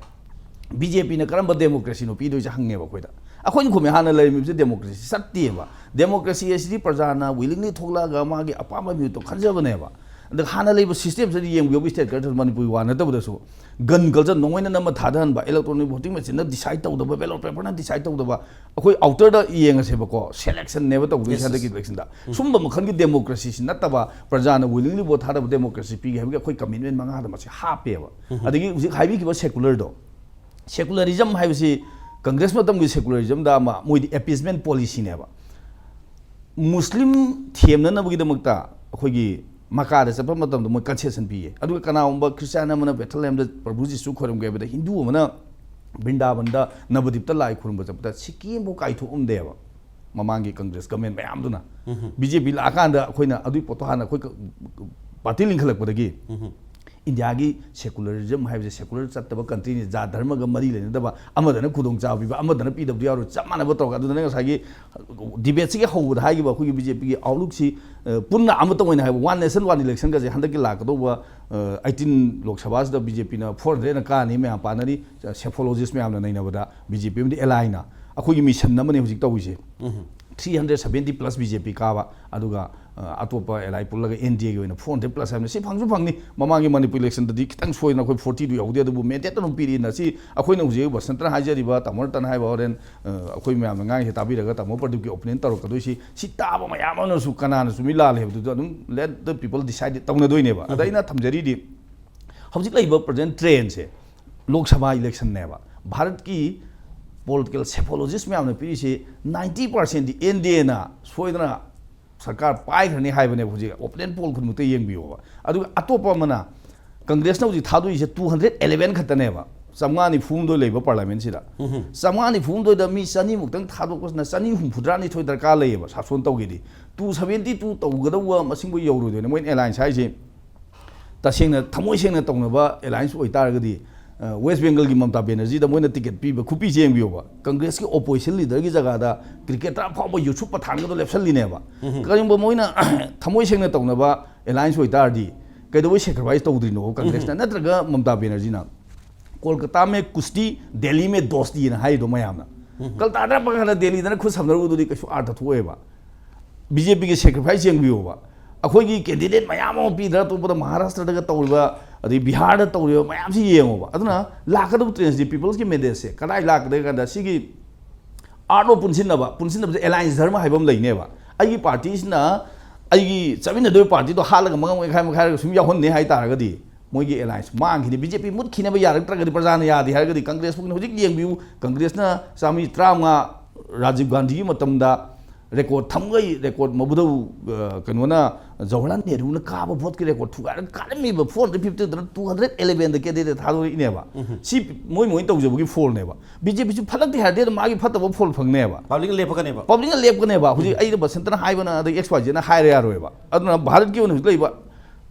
ꯕꯤ ꯖꯦ ꯄꯤꯅ ꯀꯔꯝꯕ ꯗꯦꯃꯣꯀ꯭ꯔꯦꯁꯤꯅꯣ ꯄꯤꯗꯣꯏꯁꯦ ꯍꯪꯉꯦꯕ ꯑꯩꯈꯣꯏꯗ꯫ ꯑꯩꯈꯣꯏꯅ ꯈꯨꯝꯃꯦ, ꯍꯥꯟꯅ ꯂꯩꯔꯝꯃꯤꯕꯁꯦ ꯗꯦꯃꯣꯀ꯭ꯔꯦꯁꯤ ꯆꯠꯇꯦꯕ꯫ ꯗꯦꯃꯣꯀ꯭ꯔꯦꯁꯤ ꯑꯁꯤꯗꯤ ꯄ꯭ꯔꯖꯥꯅ ꯋꯤꯂꯤꯡꯂꯤ ꯊꯣꯛꯂꯛꯑꯒ ꯃꯥꯒꯤ ꯑꯄꯥꯝꯕ ꯃꯤꯍꯨꯠꯇꯣ ꯈꯟꯖꯕꯅꯦꯕ꯫ ꯑꯗ ꯍꯥꯟꯅ ꯂꯩꯕ ꯁꯤꯁꯇꯦꯝꯁꯤꯗ ꯌꯦꯡꯕꯤꯌꯨ, ꯁ꯭ꯇꯦꯠ ꯀꯜꯆꯔ ꯃꯅꯤꯄꯨꯔꯒꯤ ꯋꯥ ꯅꯠꯇꯕꯗꯁꯨ ꯒꯟ ꯀꯜꯆꯔ ꯅꯣꯡꯃꯩꯅ ꯅꯝꯃ ꯊꯥꯗꯍꯟꯕ, ꯏꯂꯦꯛꯇ꯭ꯔꯣꯅꯤꯛ ꯚꯣꯇꯤꯡ ꯃꯦꯆꯤꯟꯅ ꯗꯤꯁꯥꯏꯠ ꯇꯧꯗꯕ, ꯕꯦꯂꯣꯠ ꯄꯦꯄꯔꯅ ꯗꯤꯁꯥꯏꯠ ꯇꯧꯗꯕ, ꯑꯩꯈꯣꯏ ꯑꯥꯎꯇꯔꯗ ꯌꯦꯡꯉꯁꯦꯕꯀꯣ, ꯁꯦꯂꯦꯛꯁꯟꯅꯦꯕ ꯇꯧꯗꯣꯏꯁꯦ Yes, yes. ꯍꯟꯗꯛꯀꯤ ꯏꯂꯦꯛꯁꯟꯗ꯫ ꯁꯨꯝꯕ ꯃꯈꯜꯒꯤ ꯗꯦꯃꯣꯀ꯭ꯔꯦꯁꯤꯁꯤ ꯅꯠꯇꯕ, ꯄ꯭ꯔꯖꯥꯅ ꯋꯤꯂꯤꯡꯂꯤ ꯚꯣꯠ ꯊꯥꯗꯕ ꯗꯦꯃꯣꯀ꯭ꯔꯦꯁꯤ ꯄꯤꯒꯦ ꯍꯥꯏꯕꯒꯤ ꯑꯩꯈꯣꯏ ꯀꯃꯤꯠꯃꯦꯟ ꯃꯉꯥꯗ ꯃꯁꯤ ꯍꯥꯞꯄꯦꯕ꯫ ꯑꯗꯒꯤ ꯍꯧꯖꯤꯛ ꯍꯥꯏꯕꯤꯈꯤꯕ ꯁꯦꯀꯨꯂꯔꯗꯣ, ꯁꯦꯀꯨꯂꯔꯤꯖꯝ ꯍꯥꯏꯕꯁꯤ ꯀꯪꯒ꯭ꯔꯦꯁ ꯃꯇꯝꯒꯤ ꯁꯦꯀꯨꯂꯔꯤꯖꯝꯗ ꯑꯃ ꯃꯣꯏꯗꯤ ꯑꯦꯄꯤꯁꯃꯦꯟ ꯄꯣꯂꯤꯁꯤꯅꯦꯕ꯫ ꯃꯨꯁꯂꯤꯝ ꯊꯦꯝꯅꯅꯕꯒꯤꯗꯃꯛꯇ ꯑꯩꯈꯣꯏꯒꯤ ꯃꯀꯥꯗ ꯆꯠꯄ ꯃꯇꯝꯗ ꯃꯣꯏ ꯀꯟꯁꯦꯁꯟ ꯄꯤꯌꯦ꯫ ꯑꯗꯨꯒ ꯀꯅꯥꯒꯨꯝꯕ ꯈ꯭ꯔꯤꯁꯇꯤꯌꯥꯟ ꯑꯃꯅ ꯕꯦꯊꯂꯦꯝꯗ ꯄ꯭ꯔꯚꯨ ꯖꯤꯁꯨ ꯈꯣꯏꯔꯝꯒꯦ ꯍꯥꯏꯕꯗ ꯍꯤꯟꯗꯨ ꯑꯃꯅ ꯕ꯭ꯔꯤꯟꯗꯥꯕꯟꯗ, ꯅꯕꯗꯤꯞꯇ ꯂꯥꯏ ꯈꯨꯔꯨꯝꯕ ꯆꯠꯄꯗ ꯁꯤꯛꯀꯤ ꯑꯃꯐꯥꯎ ꯀꯥꯏꯊꯣꯛꯑꯝꯗꯦꯕ ꯃꯃꯥꯡꯒꯤ ꯀꯪꯒ꯭ꯔꯦꯁ ꯒꯃꯦꯟ ꯃꯌꯥꯝꯗꯨꯅ꯫ ꯕꯤ ꯖꯦ ꯄꯤ ꯂꯥꯛꯑꯀꯥꯟꯗ ꯑꯩꯈꯣꯏꯅ ꯑꯗꯨꯒꯤ ꯄꯣꯠꯇꯣ ꯍꯥꯟꯅ ꯑꯩꯈꯣꯏ ꯄꯥꯔꯇꯤ ꯂꯤꯡꯈꯠꯂꯛꯄꯗꯒꯤ ꯏꯟꯗꯤꯌꯥꯒꯤ ꯁꯦꯀꯨꯂꯔꯤꯖꯝ ꯍꯥꯏꯕꯁꯦ, ꯁꯦꯀꯨꯂꯔ ꯆꯠꯇꯕ ꯀꯟꯇ꯭ꯔꯤꯅꯤ, ꯖꯥꯠ ꯙꯔꯃꯒ ꯃꯔꯤ ꯂꯩꯅꯗꯕ, ꯑꯃꯗꯅ ꯈꯨꯗꯣꯡꯆꯥꯕ ꯄꯤꯕ, ꯑꯃꯗꯅ ꯄꯤꯗꯕꯗꯤ ꯌꯥꯔꯣꯏ, ꯆꯞ ꯃꯥꯟꯅꯕ ꯇꯧꯔꯒ꯫ ꯑꯗꯨꯗꯅ ꯉꯁꯥꯏꯒꯤ ꯗꯤꯕꯦꯠꯁꯤꯒꯤ ꯍꯧꯕꯗ ꯍꯥꯏꯈꯤꯕ ꯑꯩꯈꯣꯏꯒꯤ ꯕꯤ ꯖꯦ ꯄꯤꯒꯤ ꯑꯥꯎꯠꯂꯨꯛꯁꯤ, ꯑ, ꯄꯨꯟꯅ ꯑꯃꯠꯇ ꯑꯣꯏꯅ ꯍꯥꯏꯕ, ꯋꯥꯟ ꯅꯦꯁꯟ ꯋꯥꯟ ꯏꯂꯦꯛꯁꯟꯒꯁꯦ ꯍꯟꯗꯛꯀꯤ ꯂꯥꯛꯀꯗꯧꯕ, ꯑ, ꯑꯩꯇꯤꯟ ꯂꯣꯛ ꯁꯚꯥꯁꯤꯗ ꯕꯤ ꯖꯦ ꯄꯤꯅ ꯐꯣꯔ ꯍꯟꯗ꯭ꯔꯦꯗꯅ ꯀꯥꯅꯤ ꯃꯌꯥꯝ ꯄꯥꯅꯔꯤ, ꯁꯦꯐꯣꯂꯣꯖꯤꯁ ꯃꯌꯥꯝꯅ ꯅꯩꯅꯕꯗ꯫ ꯕꯤ ꯖꯦ ꯄꯤ ꯑꯃꯗꯤ ꯑꯦꯂꯥꯏꯅ ꯑꯩꯈꯣꯏꯒꯤ ꯃꯤꯁꯟ ꯑꯃꯅꯤ ꯍꯧꯖꯤꯛ ꯇꯧꯔꯤꯁꯦ꯫ Um. Three hundred seventy plus B J P ꯀꯥꯕ, ꯑꯗꯨꯒ, ꯑ, ꯑꯇꯣꯞꯄ ꯑꯦꯂꯥꯏ ꯄꯨꯜꯂꯒ ꯑꯦꯟ ꯗꯤ ꯑꯦꯒꯤ ꯑꯣꯏꯅ ꯐꯣꯔ ꯍꯟꯗ꯭ꯔꯦꯠ ꯄ꯭ꯂꯁ ꯍꯥꯏꯕꯅꯤ꯫ ꯁꯤ ꯐꯪꯁꯨ ꯐꯪꯅꯤ꯫ ꯃꯃꯥꯡꯒꯤ ꯃꯅꯤꯄꯨꯔ ꯏꯂꯦꯛꯁꯟꯗꯗꯤ ꯈꯤꯇꯪ ꯁꯣꯏꯗꯅ ꯑꯩꯈꯣꯏ ꯐꯣꯔꯇꯤꯗꯨ ꯌꯧꯍꯧꯗꯦ, ꯑꯗꯨꯕꯨ ꯃꯦꯟꯗꯦꯠꯇ ꯑꯗꯨꯝ ꯄꯤꯔꯤꯅ꯫ ꯁꯤ ꯑꯩꯈꯣꯏꯅ ꯍꯧꯖꯤꯛ ꯕꯁꯟꯇꯅ ꯍꯥꯏꯖꯔꯤꯕ, ꯇꯥꯃꯣ ꯔꯇꯟ ꯍꯥꯏꯕ, ꯍꯣꯔꯦꯟ, ꯑ, ꯑꯩꯈꯣꯏ ꯃꯌꯥꯝꯅ ꯉꯥꯡꯉꯤꯁꯦ ꯇꯥꯕꯤꯔꯒ ꯇꯥꯃꯣ ꯄ꯭ꯔꯗꯤꯞꯀꯤ ꯑꯣꯄꯤꯅꯤꯌꯟ ꯇꯧꯔꯛꯀꯗꯣꯏꯁꯤ, ꯁꯤ ꯇꯥꯕ ꯃꯌꯥꯝ ꯑꯃꯅꯁꯨ ꯀꯅꯥꯅ ꯆꯨꯝꯃꯤ ꯂꯥꯜꯂꯤ ꯍꯥꯏꯕꯗꯨꯗ ꯑꯗꯨꯝ let the people decide ꯇꯧꯅꯗꯣꯏꯅꯦꯕ꯫ ꯑꯗ ꯑꯩꯅ ꯊꯝꯖꯔꯤꯗꯤ, ꯍꯧꯖꯤꯛ ꯂꯩꯔꯤꯕ ꯄ꯭ꯔꯖꯦꯟ ꯇ꯭ꯔꯦꯟꯁꯦ, ꯂꯣꯛ ꯁꯚꯥ ꯏꯂꯦꯛꯁꯟꯅꯦꯕ꯫ ꯚꯥꯔꯠꯀꯤ ꯄꯣꯂꯤꯇꯤꯀꯦꯜ ꯁꯦꯐꯣꯂꯣꯖꯤꯁ ꯃꯌꯥꯝꯅ ꯄꯤꯔꯤꯁꯤ ꯅꯥꯏꯟꯇꯤ ꯄꯥꯔꯁꯦꯟꯗꯤ ꯑꯦꯟ ꯗꯤ ꯑꯦꯅ ꯁꯣꯏꯗꯅ ꯁꯔꯀꯥꯔ ꯄꯥꯏꯈ꯭ꯔꯅꯤ ꯍꯥꯏꯕꯅꯦꯕ ꯍꯧꯖꯤꯛ ꯑꯣꯄꯤꯅꯤꯌꯟ ꯄꯣꯜ ꯈꯨꯗꯤꯡꯃꯛꯇ ꯌꯦꯡꯕꯤꯌꯣꯕ꯫ ꯑꯗꯨꯒ ꯑꯇꯣꯞꯄ ꯑꯃꯅ, ꯀꯪꯒ꯭ꯔꯦꯁꯅ ꯍꯧꯖꯤꯛ ꯊꯥꯗꯣꯛꯏꯁꯦ ꯇꯨ ꯍꯟꯗ꯭ꯔꯦꯠ ꯑꯦꯂꯦꯚꯦꯟ ꯈꯛꯇꯅꯦꯕ, ꯆꯥꯝꯃꯉꯥ ꯅꯤꯐꯨ ꯍꯨꯝꯗꯣꯏ ꯂꯩꯕ ꯄꯥꯔꯂꯤꯌꯥꯃꯦꯟꯁꯤꯗ꯫ ꯎꯝꯍꯨꯝ꯫ ꯆꯥꯝꯃꯉꯥ ꯅꯤꯐꯨ ꯍꯨꯝꯗꯣꯏꯗ ꯃꯤ ꯆꯅꯤꯃꯨꯛꯇꯪ ꯊꯥꯗꯣꯛꯄꯁꯤꯅ ꯆꯅꯤ ꯍꯨꯝꯐꯨꯇꯔꯥ ꯅꯤꯊꯣꯏ ꯗꯔꯀꯥꯔ ꯂꯩꯌꯦꯕ ꯁꯥꯁꯣꯟ ꯇꯧꯒꯦꯗꯤ꯫ ꯇꯨ ꯁꯚꯦꯟꯇꯤ ꯇꯨ ꯇꯧꯒꯗꯧꯕ ꯃꯁꯤꯡꯕꯨ ꯌꯧꯔꯣꯏꯗꯣꯏꯅꯦ ꯃꯣꯏꯅ ꯑꯦꯂꯥꯏꯟꯁ ꯍꯥꯏꯁꯦ꯫ ꯇꯁꯦꯡꯅ ꯊꯃꯣꯏ ꯁꯦꯡꯅ ꯇꯧꯅꯕ ꯑꯦꯂꯥꯏꯟꯁ ꯑꯣꯏꯇꯥꯔꯒꯗꯤ, ꯑ, ꯋꯦꯁ ꯕꯦꯡꯒꯜꯒꯤ ꯃꯃꯇꯥ ꯕꯦꯅꯔꯖꯤꯗ ꯃꯣꯏꯅ ꯇꯤꯀꯦꯠ ꯄꯤꯕ ꯈꯨꯄꯤꯁꯦ ꯌꯦꯡꯕꯤꯌꯣꯕ꯫ ꯀꯪꯒ꯭ꯔꯦꯁꯀꯤ ꯑꯣꯄꯣꯖꯤꯁꯟ ꯂꯤꯗꯔꯒꯤ ꯖꯒꯥꯗ ꯀ꯭ꯔꯤꯀꯦꯇꯔ ꯑꯐꯥꯎꯕ ꯌꯨꯁꯨꯞ ꯄꯊꯥꯟꯒꯗꯣ ꯂꯦꯞꯁꯜꯂꯤꯅꯦꯕ꯫ ꯎꯝꯍꯨꯝ꯫ ꯀꯔꯤꯒꯨꯝꯕ ꯃꯣꯏꯅ ꯊꯃꯣꯏ ꯁꯦꯡꯅ ꯇꯧꯅꯕ ꯑꯦꯂꯥꯏꯟꯁ ꯑꯣꯏꯇꯥꯔꯗꯤ ꯀꯩꯗꯧꯕꯩ ꯁꯦꯀ꯭ꯔꯤꯐꯥꯏꯁ ꯇꯧꯗ꯭ꯔꯤꯅꯣ ꯀꯪꯒ꯭ꯔꯦꯁꯅ? ꯎꯝꯍꯨꯝ꯫ ꯅꯠꯇ꯭ꯔꯒ ꯃꯃꯇꯥ ꯕꯦꯅꯔꯖꯤꯅ? ꯀꯣꯜꯀꯇꯥ ꯃꯦ ꯀꯨꯁꯇꯤ, ꯗꯦꯜꯂꯤ ꯃꯦ ꯗꯣꯁꯇꯤꯅ ꯍꯥꯏꯔꯤꯗꯣ ꯃꯌꯥꯝꯅ꯫ ꯎꯝꯍꯨꯝ꯫ ꯀꯜꯀꯇꯥꯗ ꯄꯥꯈꯠꯂ ꯗꯦꯜꯂꯤꯗꯅ ꯈꯨꯠ ꯁꯝꯅꯔꯨꯕꯗꯨꯗꯤ ꯀꯩꯁꯨ ꯑꯥꯔꯊ ꯊꯣꯛꯑꯣꯏꯕ꯫ ꯕꯤ ꯖꯦ ꯄꯤꯒꯤ ꯁꯦꯀ꯭ꯔꯤꯐꯥꯏꯁ ꯌꯦꯡꯕꯤꯌꯣꯕ꯫ ꯑꯩꯈꯣꯏꯒꯤ ꯀꯦꯟꯗꯤꯗꯦꯠ ꯃꯌꯥꯝ ꯑꯃ ꯄꯤꯗꯅ ꯑꯇꯣꯞꯄꯗ ꯃꯍꯥꯔꯥꯁꯇ꯭ꯔꯗꯒ ꯇꯧꯔꯤꯕ, ꯑꯗꯩ ꯕꯤꯍꯥꯔꯗ ꯇꯧꯔꯤꯕ ꯃꯌꯥꯝꯁꯤ ꯌꯦꯡꯉꯣꯕ꯫ ꯑꯗꯨꯅ ꯂꯥꯛꯀꯗꯕ ꯇ꯭ꯔꯦꯟꯁꯇꯤ ꯄꯤꯄꯜꯁꯀꯤ ꯃꯦꯟꯗꯦꯠꯁꯦ ꯀꯗꯥꯏ ꯂꯥꯛꯀꯗꯒꯦ ꯀꯥꯟꯗ ꯁꯤꯒꯤ ꯑꯥꯔꯠ ꯑꯣꯐ ꯄꯨꯟꯁꯤꯟꯅꯕ, ꯄꯨꯟꯁꯤꯟꯅꯕꯁꯦ ꯑꯦꯂꯥꯏꯟꯁ ꯙꯔꯃ ꯍꯥꯏꯕ ꯑꯃ ꯂꯩꯅꯦꯕ꯫ ꯑꯩꯒꯤ ꯄꯥꯔꯇꯤꯁꯤꯅ ꯑꯩꯒꯤ ꯆꯠꯃꯤꯟꯅꯗꯣꯏꯕ ꯄꯥꯔꯇꯤꯗꯣ ꯍꯥꯠꯂꯒ ꯃꯉꯛ ꯃꯈꯥꯏ ꯃꯈꯥꯏꯔꯒ ꯁꯨꯝ ꯌꯥꯎꯍꯟꯅꯤ ꯍꯥꯏ ꯇꯥꯔꯒꯗꯤ, ꯃꯣꯏꯒꯤ ꯑꯦꯂꯥꯏꯟꯁ ꯃꯥꯡꯈꯤꯅꯤ꯫ ꯕꯤ ꯖꯦ ꯄꯤ ꯃꯨꯠꯈꯤꯅꯕ ꯌꯥꯔꯛꯇ꯭ꯔꯒꯗꯤ, ꯄ꯭ꯔꯖꯥꯅ ꯌꯥꯗꯦ ꯍꯥꯏꯔꯒꯗꯤ, ꯀꯪꯒ꯭ꯔꯦꯁ ꯐꯥꯎꯅ ꯍꯧꯖꯤꯛ ꯌꯦꯡꯕꯤꯌꯨ, ꯀꯪꯒ꯭ꯔꯦꯁꯅ ꯆꯥꯝꯃꯔꯤ ꯇꯔꯥꯃꯉꯥ ꯔꯥꯖꯤꯕ ꯒꯥꯟꯙꯤꯒꯤ ꯃꯇꯝꯗ ꯔꯦꯀꯣꯔꯠ ꯊꯝꯒꯩ ꯔꯦꯀꯣꯔꯠ ꯃꯕꯨꯙꯧ, ꯑ, ꯀꯩꯅꯣꯅ, ꯖꯋꯥꯍꯔꯂꯥꯜ ꯅꯦꯍꯔꯨꯅ ꯀꯥꯕ ꯚꯣꯠꯀꯤ ꯔꯦꯀꯣꯔꯠ ꯊꯨꯒꯥꯏꯔꯒ ꯀꯥꯔꯝꯃꯤꯕ, ꯐꯣꯔ ꯍꯟꯗ꯭ꯔꯦꯠ ꯐꯤꯐꯇꯤꯗꯅ ꯇꯨ ꯍꯟꯗ꯭ꯔꯦꯠ ꯑꯦꯂꯦꯚꯦꯟꯗ ꯀꯦꯟꯗꯤꯗꯦꯠ ꯊꯥꯗꯣꯔꯛꯏꯅꯦꯕ꯫ ꯎꯝꯍꯨꯝ꯫ ꯁꯤ ꯃꯣꯏ ꯃꯣꯏꯅ ꯇꯧꯖꯕꯒꯤ ꯐꯣꯜꯅꯦꯕ꯫ ꯕꯤ ꯖꯦ ꯄꯤꯁꯨ ꯐꯠꯂꯛꯇꯦ ꯍꯥꯏꯔꯗꯤ ꯑꯗꯨꯝ ꯃꯥꯒꯤ ꯐꯠꯇꯕ ꯐꯣꯜ ꯐꯪꯅꯦꯕ꯫ ꯄꯕ꯭ꯂꯤꯛꯅ ꯂꯦꯞꯄꯛꯀꯅꯦꯕ꯫ ꯄꯕ꯭ꯂꯤꯛꯅ ꯂꯦꯞꯀꯅꯦꯕ꯫ ꯍꯧꯖꯤꯛ ꯎꯝ꯫ ꯑꯩꯅ ꯕꯁꯟꯇꯅ ꯍꯥꯏꯕꯅ ꯑꯗꯩ ꯑꯦꯛꯁ ꯋꯥꯏ ꯖꯦꯗꯅ ꯍꯥꯏꯔ ꯌꯥꯔꯣꯏꯕ꯫ ꯑꯗꯨꯅ ꯚꯥꯔꯠꯀꯤ ꯑꯣꯏꯅ ꯍꯧꯖꯤꯛ ꯂꯩꯕ